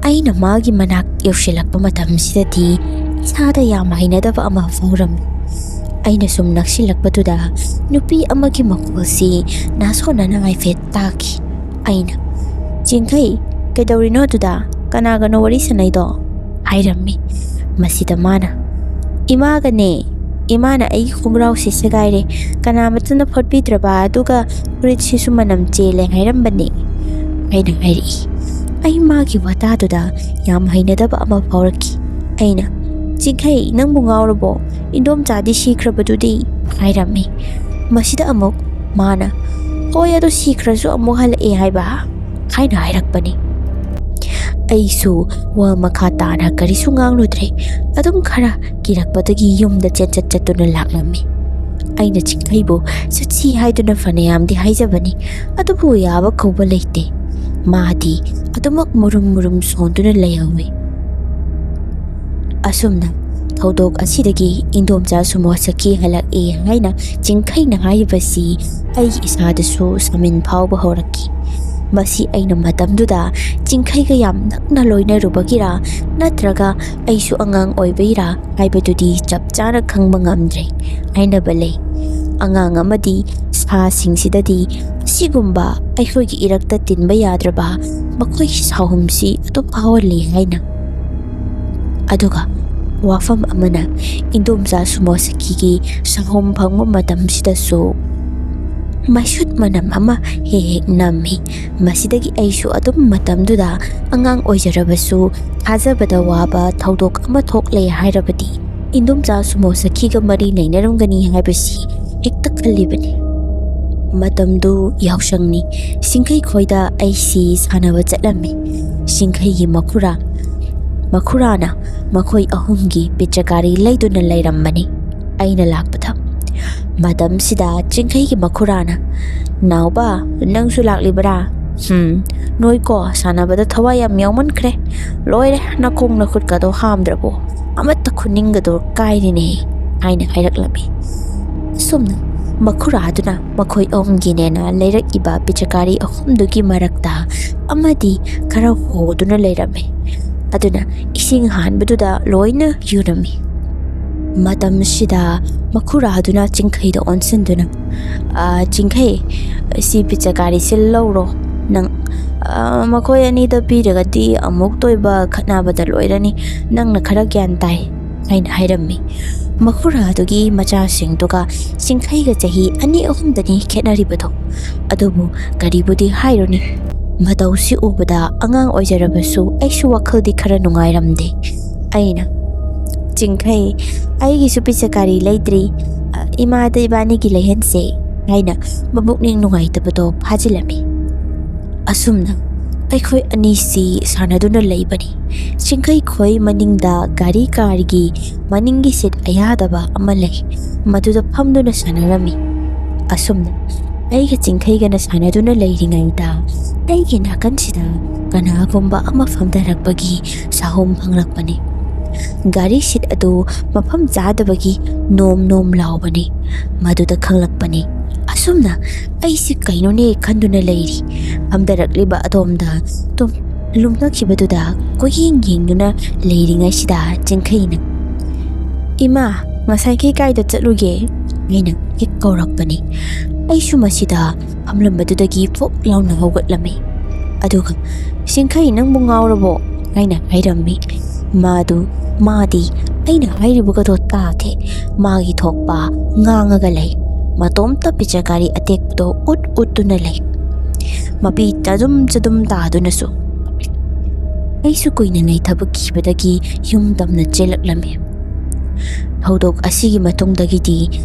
ꯑꯩꯅ ꯃꯥꯒꯤ ꯃꯅꯥꯛ ꯌꯧꯁꯤꯜꯂꯛꯄ ꯃꯇꯝꯁꯤꯗꯗꯤ ꯏꯁꯥꯗ ꯌꯥꯝ ꯍꯩꯅꯗꯕ ꯑꯃ ꯐꯥꯎꯔꯝꯃꯤ꯫ ꯑꯩꯅ ꯁꯨꯝ ꯅꯛꯁꯤꯜꯂꯛꯄꯗꯨꯗ ꯅꯨꯄꯤ ꯑꯃꯒꯤ ꯃꯈꯣꯜꯁꯤ ꯅꯥꯁꯣꯟꯅꯅ ꯍꯥꯏꯐꯦꯠ ꯇꯥꯈꯤ꯫ ꯑꯩꯅ, "ꯆꯤꯡꯈꯩ, ꯀꯩꯗꯧꯔꯤꯅꯣ ꯑꯗꯨꯗ? ꯀꯅꯥꯒꯅꯣ ꯋꯥꯔꯤ ꯁꯥꯟꯅꯩꯗꯣ?" ꯍꯥꯏꯔꯝꯃꯤ꯫ ꯃꯁꯤꯗ ꯃꯥꯅ, "ꯏꯃꯥꯒꯅꯦ꯫ ꯏꯃꯥꯅ ꯑꯩꯒꯤ ꯈꯣꯡꯒ꯭ꯔꯥꯎꯁꯦ ꯁꯦꯒꯥꯏꯔꯦ, ꯀꯅꯥꯃꯠꯇꯅ ꯐꯣꯠꯄꯤꯗ꯭ꯔꯕ, ꯑꯗꯨꯒ ꯐꯨꯔꯤꯠꯁꯤꯁꯨ ꯃꯅꯝ ꯆꯦꯜꯂꯦ ꯍꯥꯏꯔꯝꯕꯅꯦ" ꯍꯥꯏꯅ ꯍꯥꯏꯔꯛꯏ꯫ ꯑꯩ ꯃꯥꯒꯤ ꯋꯥꯇꯥꯗꯨꯗ ꯌꯥꯝ ꯍꯩꯅꯗꯕ ꯑꯃ ꯐꯥꯎꯔꯛꯈꯤ꯫ ꯑꯩꯅ, "ꯆꯤꯡꯈꯩ, ꯅꯪꯕꯨ ꯉꯥꯎꯔꯕꯣ? ꯏꯟꯗꯣꯝꯆꯥꯗꯤ ꯁꯤꯈ꯭ꯔꯕꯗꯨꯗꯤ?" ꯍꯥꯏꯔꯝꯃꯤ꯫ ꯃꯁꯤꯗ ꯑꯃꯨꯛ ꯃꯥꯅ, "ꯍꯣꯏ, ꯑꯗꯨ ꯁꯤꯈ꯭ꯔꯁꯨ ꯑꯃꯨꯛ ꯍꯜꯂꯛꯑꯦ ꯍꯥꯏꯕ" ꯍꯥꯏꯅ ꯍꯥꯏꯔꯛꯄꯅꯤ꯫ ꯑꯩꯁꯨ ꯋꯥ ꯃꯈꯥ ꯇꯥꯅ ꯀꯔꯤꯁꯨ ꯉꯥꯡꯂꯨꯗ꯭ꯔꯦ꯫ ꯑꯗꯨꯝ ꯈꯔ ꯀꯤꯔꯛꯄꯗꯒꯤ ꯌꯨꯝꯗ ꯆꯦꯟꯆꯠ ꯆꯠꯇꯨꯅ ꯂꯥꯛꯂꯝꯃꯤ꯫ ꯑꯩꯅ ꯆꯤꯡꯈꯩꯕꯨ ꯆꯠꯁꯤ ꯍꯥꯏꯗꯨꯅ ꯐꯅꯌꯥꯝꯗꯤ ꯍꯥꯏꯖꯕꯅꯤ, ꯑꯗꯨꯕꯨ ꯌꯥꯕ ꯀꯧꯕ ꯂꯩꯇꯦ꯫ ꯃꯥꯗꯤ ꯑꯗꯨꯃꯛ ꯃꯨꯔꯨꯝ ꯃꯨꯔꯨꯝ ꯁꯣꯟꯗꯨꯅ ꯂꯩꯍꯧꯏ꯫ ꯑꯁꯨꯝꯅ ꯊꯧꯗꯣꯛ ꯑꯁꯤꯗꯒꯤ ꯏꯟꯗꯣꯝꯆꯥ ꯁꯨꯃꯣ ꯁꯈꯤ ꯍꯜꯂꯛꯏ ꯍꯥꯏꯅ ꯆꯤꯡꯈꯩꯅ ꯍꯥꯏꯔꯤꯕꯁꯤ ꯑꯩ ꯏꯁꯥꯗꯁꯨ ꯁꯃꯤꯟ ꯐꯥꯎꯕ ꯍꯧꯔꯛꯈꯤ꯫ ꯃꯁꯤ ꯑꯩꯅ ꯃꯇꯝꯗꯨꯗ ꯆꯤꯡꯈꯩꯒ ꯌꯥꯝ ꯅꯛꯅ ꯂꯣꯏꯅꯔꯨꯕꯒꯤꯔꯥ, ꯅꯠꯇ꯭ꯔꯒ ꯑꯩꯁꯨ ꯑꯉꯥꯡ ꯑꯣꯏꯕꯩꯔꯥ ꯍꯥꯏꯕꯗꯨꯗꯤ ꯆꯞ ꯆꯥꯅ ꯈꯪꯕ ꯉꯝꯗ꯭ꯔꯦ꯫ ꯍꯥꯏꯅꯕ ꯂꯩ, ꯑꯉꯥꯡ ꯑꯃꯗꯤ ꯁꯥꯁꯤꯡꯁꯤꯗꯗꯤ ꯑꯁꯤꯒꯨꯝꯕ ꯑꯩꯈꯣꯏꯒꯤ ꯏꯔꯛꯇ ꯇꯤꯟꯕ ꯌꯥꯗ꯭ꯔꯕ ꯃꯈꯣꯏꯒꯤ ꯁꯥꯍꯨꯝꯁꯤ ꯑꯗꯨꯝ ꯐꯥꯎꯍꯜꯂꯤ ꯍꯥꯏꯅ꯫ ꯑꯗꯨꯒ ꯋꯥꯐꯝ ꯑꯃꯅ, ꯏꯟꯗꯣꯝꯆꯥ ꯁꯨꯃꯣ ꯁꯈꯤꯒꯤ ꯁꯥꯍꯨꯝ ꯐꯪꯕ ꯃꯇꯝꯁꯤꯗꯁꯨ ꯃꯩꯁꯨꯠ ꯃꯅꯝ ꯑꯃ ꯍꯦꯛ ꯍꯦꯛ ꯅꯝꯃꯤ꯫ ꯃꯁꯤꯗꯒꯤ ꯑꯩꯁꯨ ꯑꯗꯨꯝ ꯃꯇꯝꯗꯨꯗ ꯑꯉꯥꯡ ꯑꯣꯏꯖꯔꯕꯁꯨ ꯊꯥꯖꯕꯗ ꯋꯥꯕ ꯊꯧꯗꯣꯛ ꯑꯃ ꯊꯣꯛꯂꯦ ꯍꯥꯏꯔꯕꯗꯤ ꯏꯟꯗꯣꯝꯆꯥ ꯁꯨꯃꯣ ꯁꯈꯤꯒ ꯃꯔꯤ ꯂꯩꯅꯔꯝꯒꯅꯤ ꯍꯥꯏꯕꯁꯤ ꯍꯦꯛꯇ ꯈꯜꯂꯤꯕꯅꯤ꯫ ꯃꯇꯝꯗꯨ ꯌꯥꯎꯁꯪꯅꯤ꯫ ꯆꯤꯡꯈꯩ ꯈꯣꯏꯗ ꯑꯩꯁꯤ ꯁꯥꯟꯅꯕ ꯆꯠꯂꯝꯃꯤ꯫ ꯆꯤꯡꯈꯩꯒꯤ ꯃꯈꯨꯔꯥ, ꯃꯈꯨꯔꯥꯅ ꯃꯈꯣꯏ ꯑꯍꯨꯝꯒꯤ ꯄꯤꯆꯀꯥꯔꯤ ꯂꯩꯗꯨꯅ ꯂꯩꯔꯝꯕꯅꯤ꯫ ꯑꯩꯅ ꯂꯥꯛꯄꯗ, ꯃꯇꯝꯁꯤꯗ ꯆꯤꯡꯈꯩꯒꯤ ꯃꯈꯨꯔꯥꯅ, "ꯅꯥꯎꯕ, ꯅꯪꯁꯨ ꯂꯥꯛꯂꯤꯕꯔꯥ? ꯍꯝ, ꯅꯣꯏꯀꯣ ꯁꯥꯟꯅꯕꯗ ꯊꯋꯥꯏ ꯌꯥꯝ ꯌꯥꯎꯃꯟꯈ꯭ꯔꯦ꯫ ꯂꯣꯏꯔꯦ, ꯅꯈꯣꯡ ꯅꯈꯨꯠꯀꯗꯣ ꯍꯥꯝꯗ꯭ꯔꯕꯣ? ꯑꯃꯠꯇ ꯈꯨꯅꯤꯡꯒꯗꯣ ꯀꯥꯏꯔꯤꯅꯦ," ꯍꯥꯏꯅ ꯍꯥꯏꯔꯛꯂꯝꯃꯤ꯫ ꯑꯁꯨꯝꯅ ꯃꯈꯨꯔꯥꯗꯨꯅ ꯃꯈꯣꯏ ꯑꯍꯨꯝꯒꯤꯅꯦꯅ ꯂꯩꯔꯛꯏꯕ ꯄꯤꯆꯀꯥꯔꯤ ꯑꯍꯨꯝꯗꯨꯒꯤ ꯃꯔꯛꯇ ꯑꯃꯗꯤ ꯈꯔ ꯍꯣꯗꯨꯅ ꯂꯩꯔꯝꯃꯤ꯫ ꯑꯗꯨꯅ ꯏꯁꯤꯡ ꯍꯥꯟꯕꯗꯨꯗ ꯂꯣꯏꯅ ꯌꯨꯔꯝꯃꯤ꯫ ꯃꯇꯝꯁꯤꯗ ꯃꯈꯨꯔꯥꯗꯨꯅ ꯆꯤꯡꯈꯩꯗ ꯑꯣꯟꯁꯤꯟꯗꯨꯅ, "ꯑ, ꯆꯤꯡꯈꯩ, ꯁꯤ ꯄꯤꯆꯀꯥꯔꯤꯁꯤ ꯂꯧꯔꯣ꯫ ꯅꯪ, ꯑ, ꯃꯈꯣꯏ ꯑꯅꯤꯗ ꯄꯤꯔꯒꯗꯤ ꯑꯃꯨꯛꯇ ꯑꯣꯏꯕ ꯈꯠꯅꯕꯗ ꯂꯣꯏꯔꯅꯤ꯫ ꯅꯪꯅ ꯈꯔ ꯒ꯭ꯌꯥꯟ ꯇꯥꯏ," ꯍꯥꯏꯅ ꯍꯥꯏꯔꯝꯃꯤ꯫ ꯃꯈꯨꯔꯥꯗꯨꯒꯤ ꯃꯆꯥꯁꯤꯡꯗꯨꯒ ꯆꯤꯡꯈꯩꯒ ꯆꯍꯤ ꯑꯅꯤ ꯑꯍꯨꯝꯗꯅꯤ ꯈꯦꯠꯅꯔꯤꯕꯗꯣ꯫ ꯑꯗꯨꯕꯨ ꯀꯔꯤꯕꯨꯗꯤ ꯍꯥꯏꯔꯨꯅꯤ, ꯃꯇꯧꯁꯤ ꯎꯕꯗ ꯑꯉꯥꯡ ꯑꯣꯏꯖꯔꯕꯁꯨ ꯑꯩꯁꯨ ꯋꯥꯈꯜꯗꯤ ꯈꯔ ꯅꯨꯡꯉꯥꯏꯔꯝꯗꯦ꯫ ꯑꯩꯅ, "ꯆꯤꯡꯈꯩ, ꯑꯩꯒꯤꯁꯨ ꯄꯤꯆꯀꯥꯔꯤ ꯂꯩꯗ꯭ꯔꯤ, ꯑ, ꯏꯃꯥꯗ ꯏꯕꯥꯅꯤꯒꯤ ꯂꯩꯍꯟꯁꯦ," ꯍꯥꯏꯅ ꯃꯄꯨꯛꯅꯤꯡ ꯅꯨꯡꯉꯥꯏꯇꯕꯗꯣ ꯐꯥꯖꯤꯜꯂꯝꯃꯤ꯫ ꯑꯁꯨꯝꯅ ꯑꯩꯈꯣꯏ ꯑꯅꯤꯁꯤ ꯁꯥꯟꯅꯗꯨꯅ ꯂꯩꯕꯅꯤ꯫ ꯆꯤꯡꯈꯩ ꯈꯣꯏ ꯃꯅꯤꯡꯗ ꯒꯥꯔꯤ ꯀꯥꯔꯒꯤ ꯃꯅꯤꯡꯒꯤ ꯁꯤꯠ ꯑꯌꯥꯗꯕ ꯑꯃ ꯂꯩ, ꯃꯗꯨꯗ ꯐꯝꯗꯨꯅ ꯁꯥꯟꯅꯔꯝꯃꯤ꯫ ꯑꯁꯨꯝꯅ ꯑꯩꯒ ꯆꯤꯡꯈꯩꯒꯅ ꯁꯥꯟꯅꯗꯨꯅ ꯂꯩꯔꯤꯉꯩꯗ ꯑꯩꯒꯤ ꯅꯥꯀꯟꯁꯤꯗ ꯀꯅꯥꯒꯨꯝꯕ ꯑꯃ ꯐꯝꯊꯔꯛꯄꯒꯤ ꯁꯥꯍꯨꯝ ꯐꯪꯂꯛꯄꯅꯤ꯫ ꯒꯥꯔꯤ ꯁꯤꯠ ꯑꯗꯨ ꯃꯐꯝ ꯆꯥꯗꯕꯒꯤ ꯅꯣꯝ ꯅꯣꯝ ꯂꯥꯎꯕꯅꯤ꯫ ꯃꯗꯨꯗ ꯈꯪꯂꯛꯄꯅꯤ꯫ ꯑꯁꯨꯝꯅ ꯑꯩꯁꯤ ꯀꯩꯅꯣꯅꯦ ꯈꯟꯗꯨꯅ ꯂꯩꯔꯤ꯫ ꯐꯝꯊꯔꯛꯂꯤꯕ ꯑꯗꯣꯝꯗ ꯇꯨꯝ ꯂꯨꯝꯅꯈꯤꯕꯗꯨꯗ ꯀꯣꯏꯌꯦꯡ ꯌꯦꯡꯗꯨꯅ ꯂꯩꯔꯤꯉꯩꯁꯤꯗ ꯆꯤꯡꯈꯩꯅ, "ꯏꯃꯥ, ꯉꯁꯥꯏꯈꯩ ꯀꯥꯏꯗ ꯆꯠꯂꯨꯒꯦ?" ꯍꯥꯏꯅ ꯍꯦꯛ ꯀꯧꯔꯛꯄꯅꯤ꯫ ꯑꯩꯁꯨ ꯃꯁꯤꯗ ꯐꯝꯂꯝꯕꯗꯨꯗꯒꯤ ꯐꯨꯛ ꯂꯥꯎꯅ ꯍꯧꯒꯠꯂꯝꯃꯤ꯫ ꯑꯗꯨꯒ, "ꯆꯤꯡꯈꯩ, ꯅꯪꯕꯨ ꯉꯥꯎꯔꯕꯣ?" ꯍꯥꯏꯅ ꯍꯥꯏꯔꯝꯃꯤ꯫ ꯃꯥꯗꯨ, ꯃꯥꯗꯤ ꯑꯩꯅ ꯍꯥꯏꯔꯤꯕꯒꯗꯣ ꯇꯥꯗꯦ꯫ ꯃꯥꯒꯤ ꯊꯣꯛꯄ ꯉꯥꯡꯉꯒ ꯂꯩ꯫ ꯃꯇꯣꯝꯇ ꯄꯤꯆꯀꯥꯔꯤ ꯑꯇꯦꯛꯄꯗꯣ ꯎꯠ ꯎꯠꯇꯨꯅ ꯂꯩ꯫ ꯃꯄꯤ ꯆꯗꯨꯝ ꯆꯗꯨꯝ ꯇꯥꯗꯨꯅꯁꯨ꯫ ꯑꯩꯁꯨ ꯀꯨꯏꯅ ꯂꯩꯊꯕ ꯀꯤꯕꯗꯒꯤ ꯌꯨꯝ ꯇꯝꯅ ꯆꯦꯜꯂꯛꯂꯝꯃꯤ꯫ ꯊꯧꯗꯣꯛ ꯑꯁꯤꯒꯤ ꯃꯇꯨꯡꯗꯒꯤꯗꯤ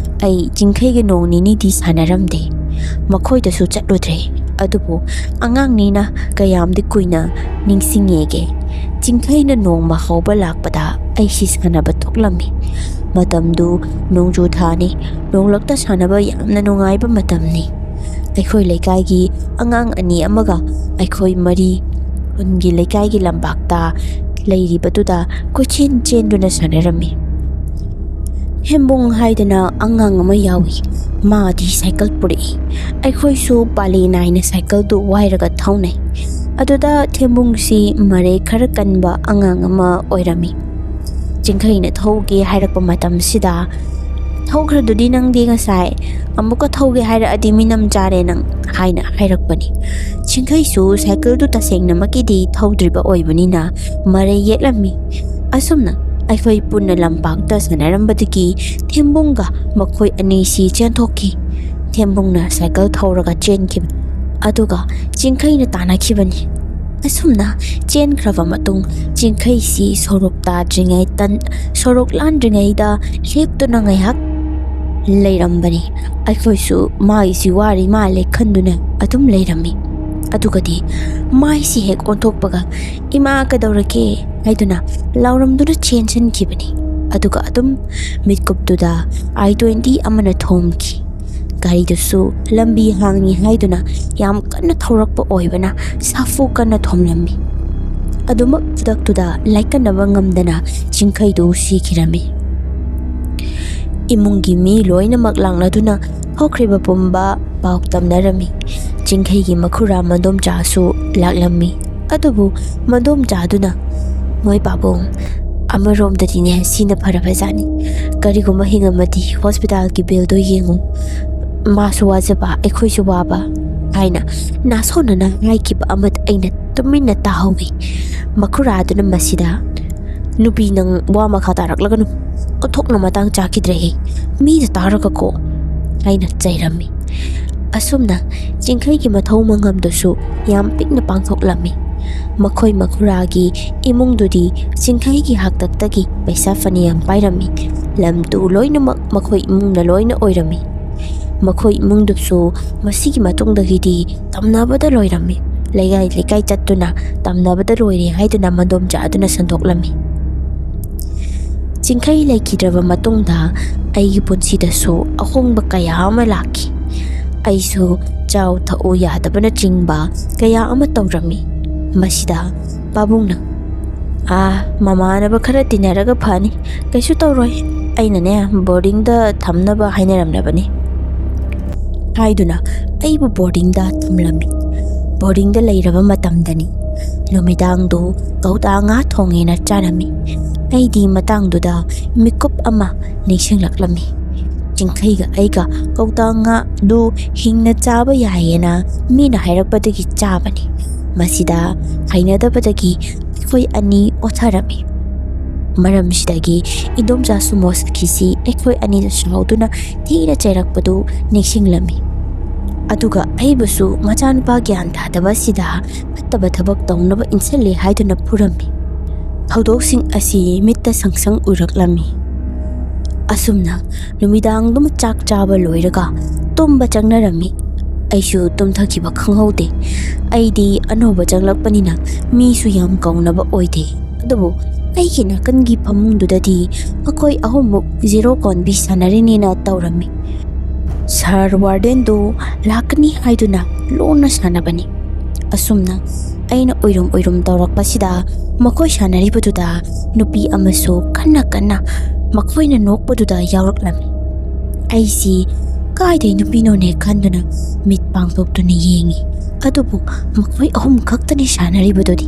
ꯑꯩ ꯆꯤꯡꯈꯩꯒ ꯅꯣꯡ ꯅꯤꯅꯤꯗꯤ ꯁꯥꯟꯅꯔꯝꯗꯦ꯫ ꯃꯈꯣꯏꯗꯁꯨ ꯆꯠꯂꯨꯗ꯭ꯔꯦ꯫ ꯑꯗꯨꯕꯨ ꯑꯉꯥꯡꯅꯤꯅ ꯀꯌꯥꯝꯗꯤ ꯀꯨꯏꯅ ꯅꯤꯡꯁꯤꯡꯉꯦꯒꯦ? ꯆꯤꯡꯈꯩꯅ ꯅꯣꯡꯃ ꯍꯧꯕ ꯂꯥꯛꯄꯗ ꯑꯩꯁꯤ ꯁꯥꯟꯅꯕ ꯊꯣꯛꯂꯝꯃꯤ꯫ ꯃꯇꯝꯗꯨ ꯅꯣꯡꯖꯨ ꯊꯥꯅꯤ꯫ ꯅꯣꯡꯂꯛꯇ ꯁꯥꯟꯅꯕ ꯌꯥꯝꯅ ꯅꯨꯡꯉꯥꯏꯕ ꯃꯇꯝꯅꯤ꯫ ꯑꯩꯈꯣꯏ ꯂꯩꯀꯥꯏꯒꯤ ꯑꯉꯥꯡ ꯑꯅꯤ ꯑꯃꯒ ꯑꯩꯈꯣꯏ ꯃꯔꯤ ꯈꯨꯟꯒꯤ ꯂꯩꯀꯥꯏꯒꯤ ꯂꯝꯄꯥꯛꯇ ꯂꯩꯔꯤꯕꯗꯨꯗ ꯀꯣꯏꯆꯦꯟ ꯆꯦꯟꯗꯨꯅ ꯁꯥꯟꯅꯔꯝꯃꯤ꯫ ꯍꯦꯝꯕꯨꯡ ꯍꯥꯏꯗꯅ ꯑꯉꯥꯡ ꯑꯃ ꯌꯥꯎꯏ꯫ ꯃꯥꯗꯤ ꯁꯥꯏꯀꯜ ꯄꯨꯔꯛꯏ꯫ ꯑꯩꯈꯣꯏꯁꯨ ꯄꯥꯂꯤ ꯅꯥꯏꯅ ꯁꯥꯏꯀꯜꯗꯨ ꯋꯥꯏꯔꯒ ꯊꯧꯅꯩ꯫ ꯑꯗꯨꯗ ꯊꯦꯝꯕꯨꯡꯁꯤ ꯃꯔꯩ ꯈꯔ ꯀꯟꯕ ꯑꯉꯥꯡ ꯑꯃ ꯑꯣꯏꯔꯝꯃꯤ꯫ ꯆꯤꯡꯈꯩꯅ ꯊꯧꯒꯦ ꯍꯥꯏꯔꯛꯄ ꯃꯇꯝꯁꯤꯗ, "ꯊꯧꯈ꯭ꯔꯗꯨꯗꯤ ꯅꯪꯗꯤ ꯉꯁꯥꯏ, ꯑꯃꯨꯛꯀ ꯊꯧꯒꯦ ꯍꯥꯏꯔꯛꯑꯗꯤ ꯃꯤꯅꯝ ꯆꯥꯔꯦ ꯅꯪ" ꯍꯥꯏꯅ ꯍꯥꯏꯔꯛꯄꯅꯤ꯫ ꯆꯤꯡꯈꯩꯁꯨ ꯁꯥꯏꯀꯜꯗꯨ ꯇꯁꯦꯡꯅꯃꯛꯀꯤꯗꯤ ꯊꯧꯗ꯭ꯔꯤꯕ ꯑꯣꯏꯕꯅꯤꯅ ꯃꯔꯩ ꯌꯦꯠꯂꯝꯃꯤ꯫ ꯑꯁꯨꯝꯅ ꯑꯩꯈꯣꯏ ꯄꯨꯟꯅ ꯂꯝꯄꯥꯛꯇ ꯁꯥꯟꯅꯔꯝꯕꯗꯒꯤ ꯊꯦꯝꯕꯨꯡꯒ ꯃꯈꯣꯏ ꯑꯅꯤꯁꯤ ꯆꯦꯟꯊꯣꯛꯈꯤ꯫ ꯊꯦꯝꯕꯨꯡꯅ ꯁꯥꯏꯀꯜ ꯊꯧꯔꯒ ꯆꯦꯟꯈꯤꯕ, ꯑꯗꯨꯒ ꯆꯤꯡꯈꯩꯅ ꯇꯥꯟꯅꯈꯤꯕꯅꯤ꯫ ꯑꯁꯨꯝꯅ ꯆꯦꯟꯈ꯭ꯔꯕ ꯃꯇꯨꯡ, ꯆꯤꯡꯈꯩꯁꯤ ꯁꯣꯔꯣꯛ ꯇꯥꯗ꯭ꯔꯤꯉꯩ ꯇꯟ-, ꯁꯣꯔꯣꯛ ꯂꯥꯟꯗ꯭ꯔꯤꯉꯩꯗ ꯂꯦꯞꯇꯨꯅ ꯉꯥꯏꯍꯥꯛ ꯂꯩꯔꯝꯕꯅꯤ꯫ ꯑꯩꯈꯣꯏꯁꯨ ꯃꯥꯒꯤꯁꯤ ꯋꯥꯔꯤ ꯃꯥꯜꯂꯦ ꯈꯟꯗꯨꯅ ꯑꯗꯨꯝ ꯂꯩꯔꯝꯃꯤ꯫ ꯑꯗꯨꯒꯗꯤ ꯃꯥꯏꯁꯤ ꯍꯦꯛ ꯑꯣꯟꯊꯣꯛꯄꯒ, "ꯏꯃꯥ, ꯀꯩꯗꯧꯔꯒꯦ?" ꯍꯥꯏꯗꯨꯅ ꯂꯥꯎꯔꯝꯗꯨꯅ ꯆꯦꯟꯁꯤꯟꯈꯤꯕꯅꯤ꯫ ꯑꯗꯨꯒ ꯑꯗꯨꯝ ꯃꯤꯠꯀꯨꯞꯇꯨꯗ ꯑꯥꯏ ꯇ꯭ꯋꯦꯟꯇꯤ ꯑꯃꯅ ꯊꯣꯝꯈꯤ꯫ ꯒꯥꯔꯤꯗꯨꯁꯨ ꯂꯝꯕꯤ ꯍꯥꯡꯉꯤ ꯍꯥꯏꯗꯨꯅ ꯌꯥꯝ ꯀꯟꯅ ꯊꯧꯔꯛꯄ ꯑꯣꯏꯕꯅ ꯁꯥꯐꯨ ꯀꯟꯅ ꯊꯣꯝꯂꯝꯃꯤ꯫ ꯑꯗꯨꯃꯛ ꯈꯨꯗꯛꯇꯨꯗ ꯂꯥꯏꯀꯠꯅꯕ ꯉꯝꯗꯅ ꯆꯤꯡꯈꯩꯗꯨ ꯁꯤꯈꯤꯔꯝꯃꯤ꯫ ꯏꯃꯨꯡꯒꯤ ꯃꯤ ꯂꯣꯏꯅꯃꯛ ꯂꯥꯛꯅꯗꯨꯅ ꯍꯧꯈ꯭ꯔꯤꯕ ꯄꯨꯝꯕ ꯄꯥꯎ ꯇꯝꯅꯔꯝꯃꯤ꯫ ꯆꯤꯡꯈꯩꯒꯤ ꯃꯈꯨꯔꯥ ꯃꯟꯗꯣꯝꯆꯥꯁꯨ ꯂꯥꯛꯂꯝꯃꯤ꯫ ꯑꯗꯨꯕꯨ ꯃꯟꯗꯣꯝꯆꯥꯗꯨꯅ, "ꯃꯣꯏ ꯄꯥꯕꯨꯡ, ꯑꯃꯔꯣꯝꯗꯗꯤꯅꯦ, ꯁꯤꯅ ꯐꯔꯕꯖꯥꯠꯅꯤ꯫ ꯀꯔꯤꯒꯨꯝꯕ ꯍꯤꯡꯉꯝꯃꯗꯤ ꯍꯣꯁꯄꯤꯇꯥꯜꯒꯤ ꯕꯤꯜꯗꯣ ꯌꯦꯡꯉꯨ꯫ ꯃꯥꯁꯨ ꯋꯥꯖꯕ, ꯑꯩꯈꯣꯏꯁꯨ ꯋꯥꯕ" ꯍꯥꯏꯅ ꯅꯥꯁꯣꯟꯅꯅ ꯍꯥꯏꯈꯤꯕ ꯑꯃꯠꯇ ꯑꯩꯅ ꯇꯨꯃꯤꯟꯅ ꯇꯥꯍꯧꯏ꯫ ꯃꯈꯨꯔꯥꯗꯨꯅ ꯃꯁꯤꯗ, "ꯅꯨꯄꯤ, ꯅꯪ ꯋꯥ ꯃꯈꯥ ꯇꯥꯔꯛꯂꯒꯅꯨ꯫ ꯑꯣꯟꯊꯣꯛꯅ ꯃꯇꯥꯡ ꯆꯥꯈꯤꯗ꯭ꯔꯦꯍꯦ꯫ ꯃꯤꯅ ꯇꯥꯔꯒꯀꯣ" ꯍꯥꯏꯅ ꯆꯩꯔꯝꯃꯤ꯫ ꯑꯁꯨꯝꯅ ꯆꯤꯡꯈꯩꯒꯤ ꯃꯊꯧ ꯃꯉꯝꯗꯨꯁꯨ ꯌꯥꯝ ꯄꯤꯛꯅ ꯄꯥꯡꯊꯣꯛꯂꯝꯃꯤ꯫ ꯃꯈꯣꯏ ꯃꯈꯨꯔꯥꯒꯤ ꯏꯃꯨꯡꯗꯨꯗꯤ ꯆꯤꯡꯈꯩꯒꯤ ꯍꯥꯛꯇꯛꯇꯒꯤ ꯄꯩꯁꯥ ꯐꯅꯌꯥꯝ ꯄꯥꯏꯔꯝꯃꯤ꯫ ꯂꯝꯗꯨ ꯂꯣꯏꯅꯃꯛ ꯃꯈꯣꯏ ꯏꯃꯨꯡꯅ ꯂꯣꯏꯅ ꯑꯣꯏꯔꯝꯃꯤ꯫ ꯃꯈꯣꯏ ꯏꯃꯨꯡꯗꯨꯁꯨ ꯃꯁꯤꯒꯤ ꯃꯇꯨꯡꯗꯒꯤꯗꯤ ꯇꯝꯅꯕꯗ ꯂꯣꯏꯔꯝꯃꯤ꯫ ꯂꯩꯀꯥꯏ ꯂꯩꯀꯥꯏ ꯆꯠꯇꯨꯅ ꯇꯝꯅꯕꯗ ꯂꯣꯏꯔꯦ ꯍꯥꯏꯗꯨꯅ ꯃꯟꯗꯣꯝꯆꯥ ꯑꯗꯨꯅ ꯁꯟꯗꯣꯛꯂꯝꯃꯤ꯫ ꯆꯤꯡꯈꯩ ꯂꯩꯈꯤꯗ꯭ꯔꯕ ꯃꯇꯨꯡꯗ ꯑꯩꯒꯤ ꯄꯨꯟꯁꯤꯗꯁꯨ ꯑꯍꯣꯡꯕ ꯀꯌꯥ ꯑꯃ ꯂꯥꯛꯈꯤ꯫ ꯑꯩꯁꯨ ꯆꯥꯎ ꯊꯛꯎ ꯌꯥꯗꯕꯅꯆꯤꯡꯕ ꯀꯌꯥ ꯑꯃ ꯇꯧꯔꯝꯃꯤ꯫ ꯃꯁꯤꯗ ꯄꯥꯕꯨꯡꯅ, "ꯑꯥ, ꯃꯃꯥꯟꯅꯕ ꯈꯔ ꯇꯤꯟꯅꯔꯒ ꯐꯅꯤ, ꯀꯩꯁꯨ ꯇꯧꯔꯣꯏ, ꯑꯩꯅꯅꯦ ꯕꯣꯔꯗꯤꯡꯗ ꯊꯝꯅꯕ ꯍꯥꯏꯅꯔꯝꯂꯕꯅꯤ" ꯍꯥꯏꯗꯨꯅ ꯑꯩꯕꯨ ꯕꯣꯔꯗꯤꯡꯗ ꯊꯝꯂꯝꯃꯤ꯫ ꯕꯣꯔꯗꯤꯡꯗ ꯂꯩꯔꯕ ꯃꯇꯝꯗꯅꯤ ꯅꯨꯃꯤꯗꯥꯡꯗꯨ ꯀꯧꯇꯥ ꯉꯥ ꯊꯣꯡꯉꯦꯅ ꯆꯥꯔꯝꯃꯤ꯫ ꯑꯩꯗꯤ ꯃꯇꯥꯡꯗꯨꯗ ꯃꯤꯀꯨꯞ ꯑꯃ ꯅꯤꯡꯁꯤꯡꯂꯛꯂꯝꯃꯤ꯫ ꯆꯤꯡꯈꯩꯒ ꯑꯩꯒ ꯀꯧꯇꯥ ꯉꯥꯗꯨ ꯍꯤꯡꯅ ꯆꯥꯕ ꯌꯥꯏꯌꯦꯅ ꯃꯤꯅ ꯍꯥꯏꯔꯛꯄꯗꯒꯤ ꯆꯥꯕꯅꯤ꯫ ꯃꯁꯤꯗ ꯍꯩꯅꯗꯕꯗꯒꯤ ꯑꯩꯈꯣꯏ ꯑꯅꯤ ꯑꯣꯊꯔꯝꯃꯤ꯫ ꯃꯔꯝꯁꯤꯗꯒꯤ ꯏꯗꯣꯝꯆꯥ ꯁꯨꯃꯣ ꯁꯈꯤꯁꯤ ꯑꯩꯈꯣꯏ ꯑꯅꯤꯗ ꯁꯥꯎꯗꯨꯅ ꯊꯤꯅ ꯆꯩꯔꯛꯄꯗꯨ ꯅꯤꯡꯁꯤꯡꯂꯝꯃꯤ꯫ ꯑꯗꯨꯒ ꯑꯩꯕꯨꯁꯨ ꯃꯆꯥꯅꯨꯄꯥ ꯒ꯭ꯌꯥꯟ ꯇꯥꯗꯕ ꯑꯁꯤꯗ ꯐꯠꯇꯕ ꯊꯕꯛ ꯇꯧꯅꯕ ꯏꯟꯁꯤꯜꯂꯦ ꯍꯥꯏꯗꯨꯅ ꯐꯨꯔꯝꯃꯤ꯫ ꯊꯧꯗꯣꯛꯁꯤꯡ ꯑꯁꯤ ꯃꯤꯠꯇ ꯁꯪꯁꯪ ꯎꯔꯛꯂꯝꯃꯤ꯫ ꯑꯁꯨꯝꯅ ꯅꯨꯃꯤꯗꯥꯡꯗꯨꯃ ꯆꯥꯛ ꯆꯥꯕ ꯂꯣꯏꯔꯒ ꯇꯨꯝꯕ ꯆꯪꯅꯔꯝꯃꯤ꯫ ꯑꯩꯁꯨ ꯇꯨꯝꯊꯈꯤꯕ ꯈꯪꯍꯧꯗꯦ꯫ ꯑꯩꯗꯤ ꯑꯅꯧꯕ ꯆꯪꯂꯛꯄꯅꯤꯅ ꯃꯤꯁꯨ ꯌꯥꯝ ꯀꯧꯅꯕ ꯑꯣꯏꯗꯦ꯫ ꯑꯗꯨꯕꯨ ꯑꯩꯒꯤ ꯅꯥꯀꯟꯒꯤ ꯐꯃꯨꯡꯗꯨꯗꯗꯤ ꯃꯈꯣꯏ ꯑꯍꯨꯝꯃꯨꯛ ꯖꯦꯔꯣ ꯀꯣꯟꯕꯤ ꯁꯥꯟꯅꯔꯤꯅꯦꯅ ꯇꯧꯔꯝꯃꯤ꯫ ꯁꯥꯔ ꯋꯥꯔꯗꯦꯟꯗꯨ ꯂꯥꯛꯀꯅꯤ ꯍꯥꯏꯗꯨꯅ ꯂꯣꯟꯅ ꯁꯥꯟꯅꯕꯅꯤ꯫ ꯑꯁꯨꯝꯅ ꯑꯩꯅ ꯎꯏꯔꯨꯝ ꯎꯏꯔꯨꯝ ꯇꯧꯔꯛꯄꯁꯤꯗ ꯃꯈꯣꯏ ꯁꯥꯟꯅꯔꯤꯕꯗꯨꯗ ꯅꯨꯄꯤ ꯑꯃꯁꯨ ꯀꯟꯅ ꯀꯟꯅ ꯃꯈꯣꯏꯅ ꯅꯣꯛꯄꯗꯨꯗ ꯌꯥꯎꯔꯛꯂꯝꯃꯤ꯫ ꯑꯩꯁꯤ ꯀꯥꯏꯗꯩ ꯅꯨꯄꯤꯅꯣꯅꯦ ꯈꯟꯗꯨꯅ ꯃꯤꯠ ꯄꯥꯡꯊꯣꯛꯇꯨꯅ ꯌꯦꯡꯉꯤ꯫ ꯑꯗꯨꯕꯨ ꯃꯈꯣꯏ ꯑꯍꯨꯝ ꯈꯛꯇꯅꯤ ꯁꯥꯟꯅꯔꯤꯕꯗꯨꯗꯤ꯫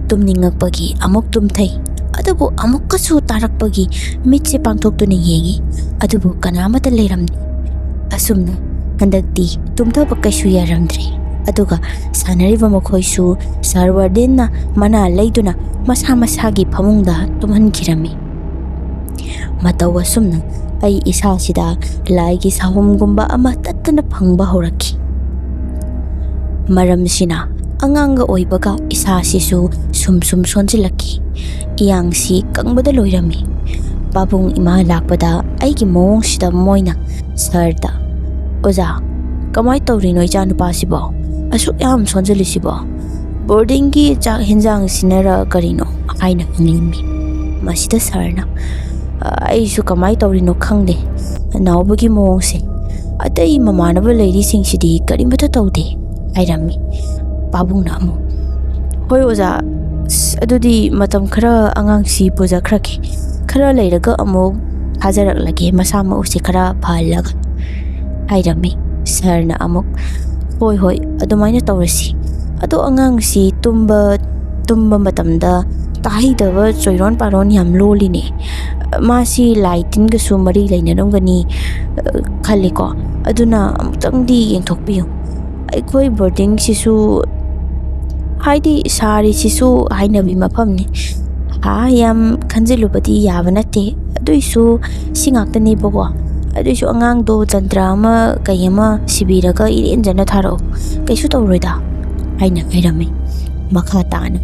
ꯇꯨꯝꯅꯤꯡꯉꯛꯄꯒꯤ ꯑꯃꯨꯛ ꯇꯨꯝꯊꯩ, ꯑꯗꯨꯕꯨ ꯑꯃꯨꯛꯀꯁꯨ ꯇꯥꯔꯛꯄꯒꯤ ꯃꯤꯠꯁꯦ ꯄꯥꯡꯊꯣꯛꯇꯨꯅ ꯌꯦꯡꯉꯤ, ꯑꯗꯨꯕꯨ ꯀꯅꯥꯃꯠꯇ ꯂꯩꯔꯝꯗꯦ꯫ ꯑꯁꯨꯝꯅ ꯍꯟꯗꯛꯇꯤ ꯇꯨꯝꯊꯕ ꯀꯩꯁꯨ ꯌꯥꯔꯝꯗ꯭ꯔꯦ꯫ ꯑꯗꯨꯒ ꯁꯥꯟꯅꯔꯤꯕ ꯃꯈꯣꯏꯁꯨ ꯁꯥꯔ ꯋꯥꯔꯗꯦꯟꯅ ꯃꯅꯥ ꯂꯩꯗꯨꯅ ꯃꯁꯥ ꯃꯁꯥꯒꯤ ꯐꯃꯨꯡꯗ ꯇꯨꯝꯍꯟꯈꯤꯔꯝꯃꯤ꯫ ꯃꯇꯧ ꯑꯁꯨꯝꯅ ꯑꯩ ꯏꯁꯥꯁꯤꯗ ꯂꯥꯏꯒꯤ ꯁꯥꯍꯨꯝꯒꯨꯝꯕ ꯑꯃ ꯇꯠꯇꯅ ꯐꯪꯕ ꯍꯧꯔꯛꯈꯤ꯫ ꯃꯔꯝꯁꯤꯅ ꯑꯉꯥꯡꯒ ꯑꯣꯏꯕꯒ ꯏꯁꯥꯁꯤꯁꯨ ꯁꯨꯝ ꯁꯨꯝ ꯁꯣꯟꯖꯤꯜꯂꯛꯈꯤ꯫ ꯏꯌꯥꯡꯁꯤ ꯀꯪꯕꯗ ꯂꯣꯏꯔꯝꯃꯤ꯫ ꯄꯥꯕꯨꯡ ꯏꯃꯥ ꯂꯥꯛꯄꯗ ꯑꯩꯒꯤ ꯃꯑꯣꯡꯁꯤꯗ ꯃꯣꯏꯅ ꯁꯥꯔꯗ, "ꯑꯣꯖꯥ, ꯀꯃꯥꯏ ꯇꯧꯔꯤꯅꯣ ꯏꯆꯥꯅꯨꯄꯥꯁꯤꯕꯣ? ꯑꯁꯨꯛ ꯌꯥꯝ ꯁꯣꯟꯖꯜꯂꯤꯁꯤꯕꯣ? ꯕꯣꯔꯗꯤꯡꯒꯤ ꯆꯥꯛ ꯍꯦꯟꯖꯥꯡ ꯁꯤꯟꯅꯔ ꯀꯔꯤꯅꯣ?" ꯍꯥꯏꯅ ꯍꯪꯂꯝꯃꯤ꯫ ꯃꯁꯤꯗ ꯁꯥꯔꯅ, "ꯑꯩꯁꯨ ꯀꯃꯥꯏ ꯇꯧꯔꯤꯅꯣ ꯈꯪꯗꯦ꯫ ꯅꯥꯎꯕꯒꯤ ꯃꯑꯣꯡꯁꯦ, ꯑꯇꯩ ꯃꯃꯥꯟꯅꯕ ꯂꯩꯔꯤꯁꯤꯡꯁꯤꯗꯤ ꯀꯔꯤꯃꯠꯇ ꯇꯧꯗꯦ" ꯍꯥꯏꯔꯝꯃꯤ꯫ ꯄꯥꯕꯨꯡꯅ ꯑꯃꯨꯛ, "ꯍꯣꯏ ꯑꯣꯖꯥ, ꯑꯁ, ꯑꯗꯨꯗꯤ ꯃꯇꯝ ꯈꯔ ꯑꯉꯥꯡꯁꯤ ꯄꯨꯖꯈ꯭ꯔꯒꯦ꯫ ꯈꯔ ꯂꯩꯔꯒ ꯑꯃꯨꯛ ꯊꯥꯖꯔꯛꯂꯒꯦ, ꯃꯁꯥ ꯃꯎꯁꯦ ꯈꯔ ꯐꯍꯜꯂꯒ" ꯍꯥꯏꯔꯝꯃꯤ꯫ ꯁꯥꯔꯅ ꯑꯃꯨꯛ, "ꯍꯣꯏ, ꯍꯣꯏ, ꯑꯗꯨꯃꯥꯏꯅ ꯇꯧꯔꯁꯤ꯫ ꯑꯗꯣ ꯑꯉꯥꯡꯁꯤ ꯇꯨꯝꯕ, ꯇꯨꯝꯕ ꯃꯇꯝꯗ ꯇꯥꯍꯩꯗꯕ ꯆꯣꯏꯔꯣꯟ ꯄꯥꯔꯣꯟ ꯌꯥꯝ ꯂꯣꯜꯂꯤꯅꯦ꯫ ꯃꯥꯁꯤ ꯂꯥꯏ ꯇꯤꯟꯒꯁꯨ ꯃꯔꯤ ꯂꯩꯅꯔꯝꯒꯅꯤ, ꯑ, ꯈꯜꯂꯤꯀꯣ꯫ ꯑꯗꯨꯅ ꯑꯃꯨꯛꯇꯪꯗꯤ ꯌꯦꯡꯊꯣꯛꯄꯤꯌꯨ꯫ ꯑꯩꯈꯣꯏ ꯕꯣꯔꯗꯤꯡꯁꯤꯁꯨ, ꯍꯥꯏꯗꯤ ꯁꯥꯔꯤꯁꯤꯁꯨ ꯍꯥꯏꯅꯕꯤ ꯃꯐꯝꯅꯤ꯫ ꯍꯥ, ꯌꯥꯝ ꯈꯟꯖꯤꯜꯂꯨꯕꯗꯤ ꯌꯥꯕ ꯅꯠꯇꯦ꯫ ꯑꯗꯨꯏꯁꯨ ꯁꯤ ꯉꯥꯛꯇꯅꯦꯕꯀꯣ꯫ ꯑꯗꯨꯏꯁꯨ ꯑꯉꯥꯡꯗꯣ ꯖꯟꯇ꯭ꯔ ꯑꯃ ꯀꯩ ꯑꯃ ꯁꯤꯕꯤꯔꯒ ꯏꯔꯦꯟꯖꯅ ꯊꯥꯔꯛꯑꯣ꯫ ꯀꯩꯁꯨ ꯇꯧꯔꯣꯏꯗ" ꯍꯥꯏꯅ ꯍꯥꯏꯔꯝꯃꯤ꯫ ꯃꯈꯥ ꯇꯥꯅ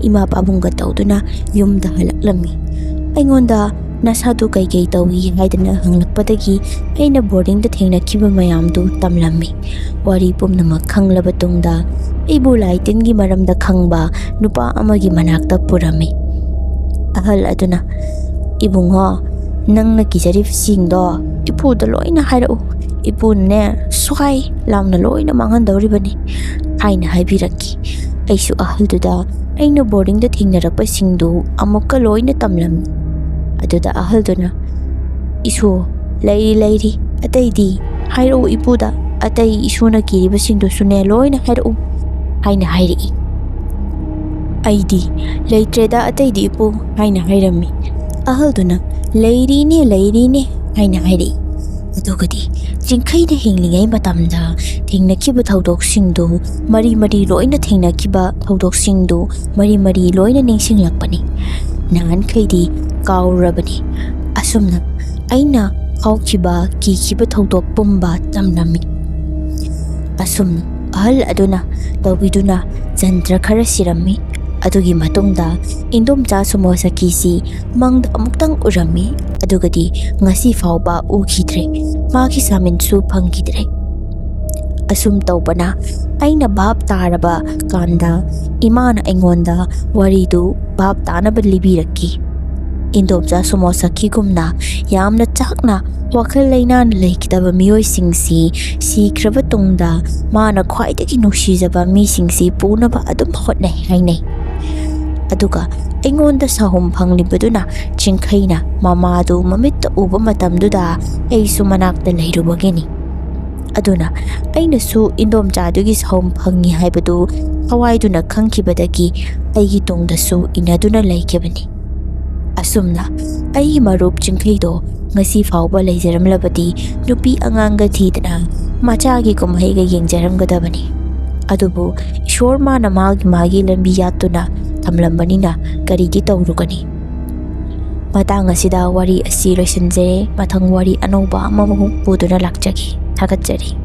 ꯏꯃꯥ ꯄꯥꯕꯨꯡꯒ ꯇꯧꯗꯨꯅ ꯌꯨꯝꯗ ꯍꯜꯂꯛꯂꯝꯃꯤ꯫ ꯑꯩꯉꯣꯟꯗ "ꯅꯁꯥꯗꯨ ꯀꯩꯀꯩ ꯇꯧꯏ?" ꯍꯥꯏꯗꯅ ꯍꯪꯂꯛꯄꯗꯒꯤ ꯑꯩꯅ ꯕꯣꯔꯗꯤꯡꯗ ꯊꯦꯡꯅꯈꯤꯕ ꯃꯌꯥꯝꯗꯨ ꯇꯝꯂꯝꯃꯤ꯫ ꯋꯥꯔꯤ ꯄꯨꯝꯅꯃꯛ ꯈꯪꯂꯕ ꯇꯨꯡꯗ ꯑꯩꯕꯨ ꯂꯥꯏ ꯇꯤꯟꯒꯤ ꯃꯔꯝꯗ ꯈꯪꯕ ꯅꯨꯄꯥ ꯑꯃꯒꯤ ꯃꯅꯥꯛꯇ ꯄꯨꯔꯝꯃꯤ꯫ ꯑꯍꯜ ꯑꯗꯨꯅ, "ꯏꯕꯨꯡꯉꯣ, ꯅꯪꯅ ꯀꯤꯖꯔꯤꯕꯁꯤꯡꯗꯣ ꯏꯄꯨꯗ ꯂꯣꯏꯅ ꯍꯥꯏꯔꯛꯎ꯫ ꯏꯄꯨꯅꯅꯦ ꯁ꯭ꯋꯥꯏ ꯂꯥꯎꯅ ꯂꯣꯏꯅ ꯃꯥꯡꯍꯟꯗꯧꯔꯤꯕꯅꯤ" ꯍꯥꯏꯅ ꯍꯥꯏꯕꯤꯔꯛꯈꯤ꯫ ꯑꯩꯁꯨ ꯑꯍꯜꯗꯨꯗ ꯑꯩꯅ ꯕꯣꯔꯗꯤꯡꯗ ꯊꯦꯡꯅꯔꯛꯄꯁꯤꯡꯗꯨ ꯑꯃꯨꯛꯀ ꯂꯣꯏꯅ ꯇꯝꯂꯝꯃꯤ꯫ ꯑꯗꯨꯗ ꯑꯍꯜꯗꯨꯅ, "ꯏꯁꯨ, ꯂꯩꯔꯤ, ꯂꯩꯔꯤ, ꯑꯇꯩꯗꯤ ꯍꯥꯏꯔꯛꯎ ꯏꯄꯨꯗ, ꯑꯇꯩ ꯏꯁꯨꯅ ꯀꯤꯔꯤꯕꯁꯤꯡꯗꯨꯁꯨꯅꯦ ꯂꯣꯏꯅ ꯍꯥꯏꯔꯛꯎ" ꯍꯥꯏꯅ ꯍꯥꯏꯔꯛꯏ꯫ ꯑꯩꯗꯤ, "ꯂꯩꯇ꯭ꯔꯦꯗ ꯑꯇꯩꯗꯤ ꯏꯄꯨ" ꯍꯥꯏꯅ ꯍꯥꯏꯔꯝꯃꯤ꯫ ꯑꯍꯜꯗꯨꯅ, "ꯂꯩꯔꯤꯅꯦ, ꯂꯩꯔꯤꯅꯦ" ꯍꯥꯏꯅ ꯍꯥꯏꯔꯛꯏ꯫ ꯑꯗꯨꯒꯗꯤ ꯆꯤꯡꯈꯩꯅ ꯍꯤꯡꯂꯤꯉꯩ ꯃꯇꯝꯗ ꯊꯦꯡꯅꯈꯤꯕ ꯊꯧꯗꯣꯛꯁꯤꯡꯗꯨ, ꯃꯔꯤ ꯃꯔꯤ ꯂꯣꯏꯅ ꯊꯦꯡꯅꯈꯤꯕ ꯊꯧꯗꯣꯛꯁꯤꯡꯗꯨ ꯃꯔꯤ ꯃꯔꯤ ꯂꯣꯏꯅ ꯅꯤꯡꯁꯤꯡꯂꯛꯄꯅꯤ꯫ ꯅꯍꯥꯟꯈꯩꯗꯤ ꯀꯥꯎꯔꯨꯔꯕꯅꯤ꯫ ꯑꯁꯨꯝꯅ ꯑꯩꯅ ꯐꯥꯎꯈꯤꯕ, ꯀꯤꯈꯤꯕ ꯊꯧꯗꯣꯛ ꯄꯨꯝꯕ ꯇꯝꯂꯝꯃꯤ꯫ ꯑꯁꯨꯝꯅ ꯑꯍꯜ ꯑꯗꯨꯅ ꯇꯧꯕꯤꯗꯨꯅ ꯖꯟꯇ꯭ꯔ ꯈꯔ ꯁꯤꯔꯝꯃꯤ꯫ ꯑꯗꯨꯒꯤ ꯃꯇꯨꯡꯗ ꯏꯟꯗꯣꯝꯆꯥ ꯁꯨꯃꯣꯁꯥꯀꯤꯁꯤ ꯃꯪꯗ ꯑꯃꯨꯛꯇꯪ ꯎꯔꯝꯃꯤ, ꯑꯗꯨꯒꯗꯤ ꯉꯁꯤ ꯐꯥꯎꯕ ꯎꯈꯤꯗ꯭ꯔꯦ꯫ ꯃꯥꯒꯤ ꯁꯥꯃꯤꯟꯁꯨ ꯐꯪꯈꯤꯗ꯭ꯔꯦ꯫ ꯑꯁꯨꯝ ꯇꯧꯕꯅ ꯑꯩꯅ ꯚꯥꯞ ꯇꯥꯔꯕ ꯀꯥꯟꯗ ꯏꯃꯥꯅ ꯑꯩꯉꯣꯟꯗ ꯋꯥꯔꯤꯗꯨ ꯚꯥꯞ ꯇꯥꯅꯕ ꯂꯤꯕꯤꯔꯛꯈꯤ꯫ ꯏꯟꯗꯣꯝꯆꯥ ꯁꯨꯃꯣꯁꯥꯀꯤꯒꯨꯝꯅ ꯌꯥꯝꯅ ꯆꯥꯛꯅ ꯋꯥꯈꯜ ꯂꯩꯅꯥꯅ ꯂꯩꯈꯤꯗꯕ ꯃꯤꯑꯣꯏꯁꯤꯡꯁꯤ ꯁꯤꯈ꯭ꯔꯕ ꯇꯨꯡꯗ ꯃꯥꯅ ꯈ꯭ꯋꯥꯏꯗꯒꯤ ꯅꯨꯡꯁꯤꯖꯕ ꯃꯤꯁꯤꯡꯁꯤ ꯄꯨꯅꯕ ꯑꯗꯨꯝ ꯍꯣꯠꯅꯩ ꯍꯥꯏꯅꯩ꯫ ꯑꯗꯨꯒ ꯑꯩꯉꯣꯟꯗ ꯁꯥꯍꯨꯝ ꯐꯪꯂꯤꯕꯗꯨꯅ ꯆꯤꯡꯈꯩꯅ ꯃꯃꯥꯗꯨ ꯃꯃꯤꯠꯇ ꯎꯕ ꯃꯇꯝꯗꯨꯗ ꯑꯩꯁꯨ ꯃꯅꯥꯛꯇ ꯂꯩꯔꯨꯕꯒꯤꯅꯤ꯫ ꯑꯗꯨꯅ ꯑꯩꯅꯁꯨ ꯏꯟꯗꯣꯝꯆꯥꯗꯨꯒꯤ ꯁꯥꯍꯨꯝ ꯐꯪꯉꯤ ꯍꯥꯏꯕꯗꯨ ꯊꯋꯥꯏꯗꯨꯅ ꯈꯪꯈꯤꯕꯗꯒꯤ ꯑꯩꯒꯤ ꯇꯨꯡꯗꯁꯨ ꯏꯟꯅꯗꯨꯅ ꯂꯩꯈꯤꯕꯅꯤ꯫ ꯑꯁꯨꯝꯅ ꯑꯩꯒꯤ ꯃꯔꯨꯞ ꯆꯤꯡꯈꯩꯗꯣ ꯉꯁꯤ ꯐꯥꯎꯕ ꯂꯩꯖꯔꯝꯂꯕꯗꯤ ꯅꯨꯄꯤ ꯑꯉꯥꯡꯒ ꯊꯤꯗꯅ ꯃꯆꯥꯒꯤ ꯀꯨꯝꯍꯩꯒ ꯌꯦꯡꯖꯔꯝꯒꯗꯕꯅꯤ꯫ ꯑꯗꯨꯕꯨ ꯏꯁꯣꯔ ꯃꯥꯅ ꯃꯥꯒꯤ ꯃꯥꯒꯤ ꯂꯝꯕꯤ ꯌꯥꯠꯇꯨꯅ ꯊꯝꯂꯝꯕꯅꯤꯅ ꯀꯔꯤꯗꯤ ꯇꯧꯔꯨꯒꯅꯤ? ꯃꯇꯥꯡ ꯑꯁꯤꯗ ꯋꯥꯔꯤ ꯑꯁꯤ ꯂꯣꯏꯁꯤꯟꯖꯔꯦ꯫ ꯃꯊꯪ ꯋꯥꯔꯤ ꯑꯅꯧꯕ ꯑꯃꯃꯨꯛ ꯄꯨꯗꯨꯅ ꯂꯥꯛꯆꯒꯦ꯫ ꯊꯥꯒꯠꯆꯔꯤ꯫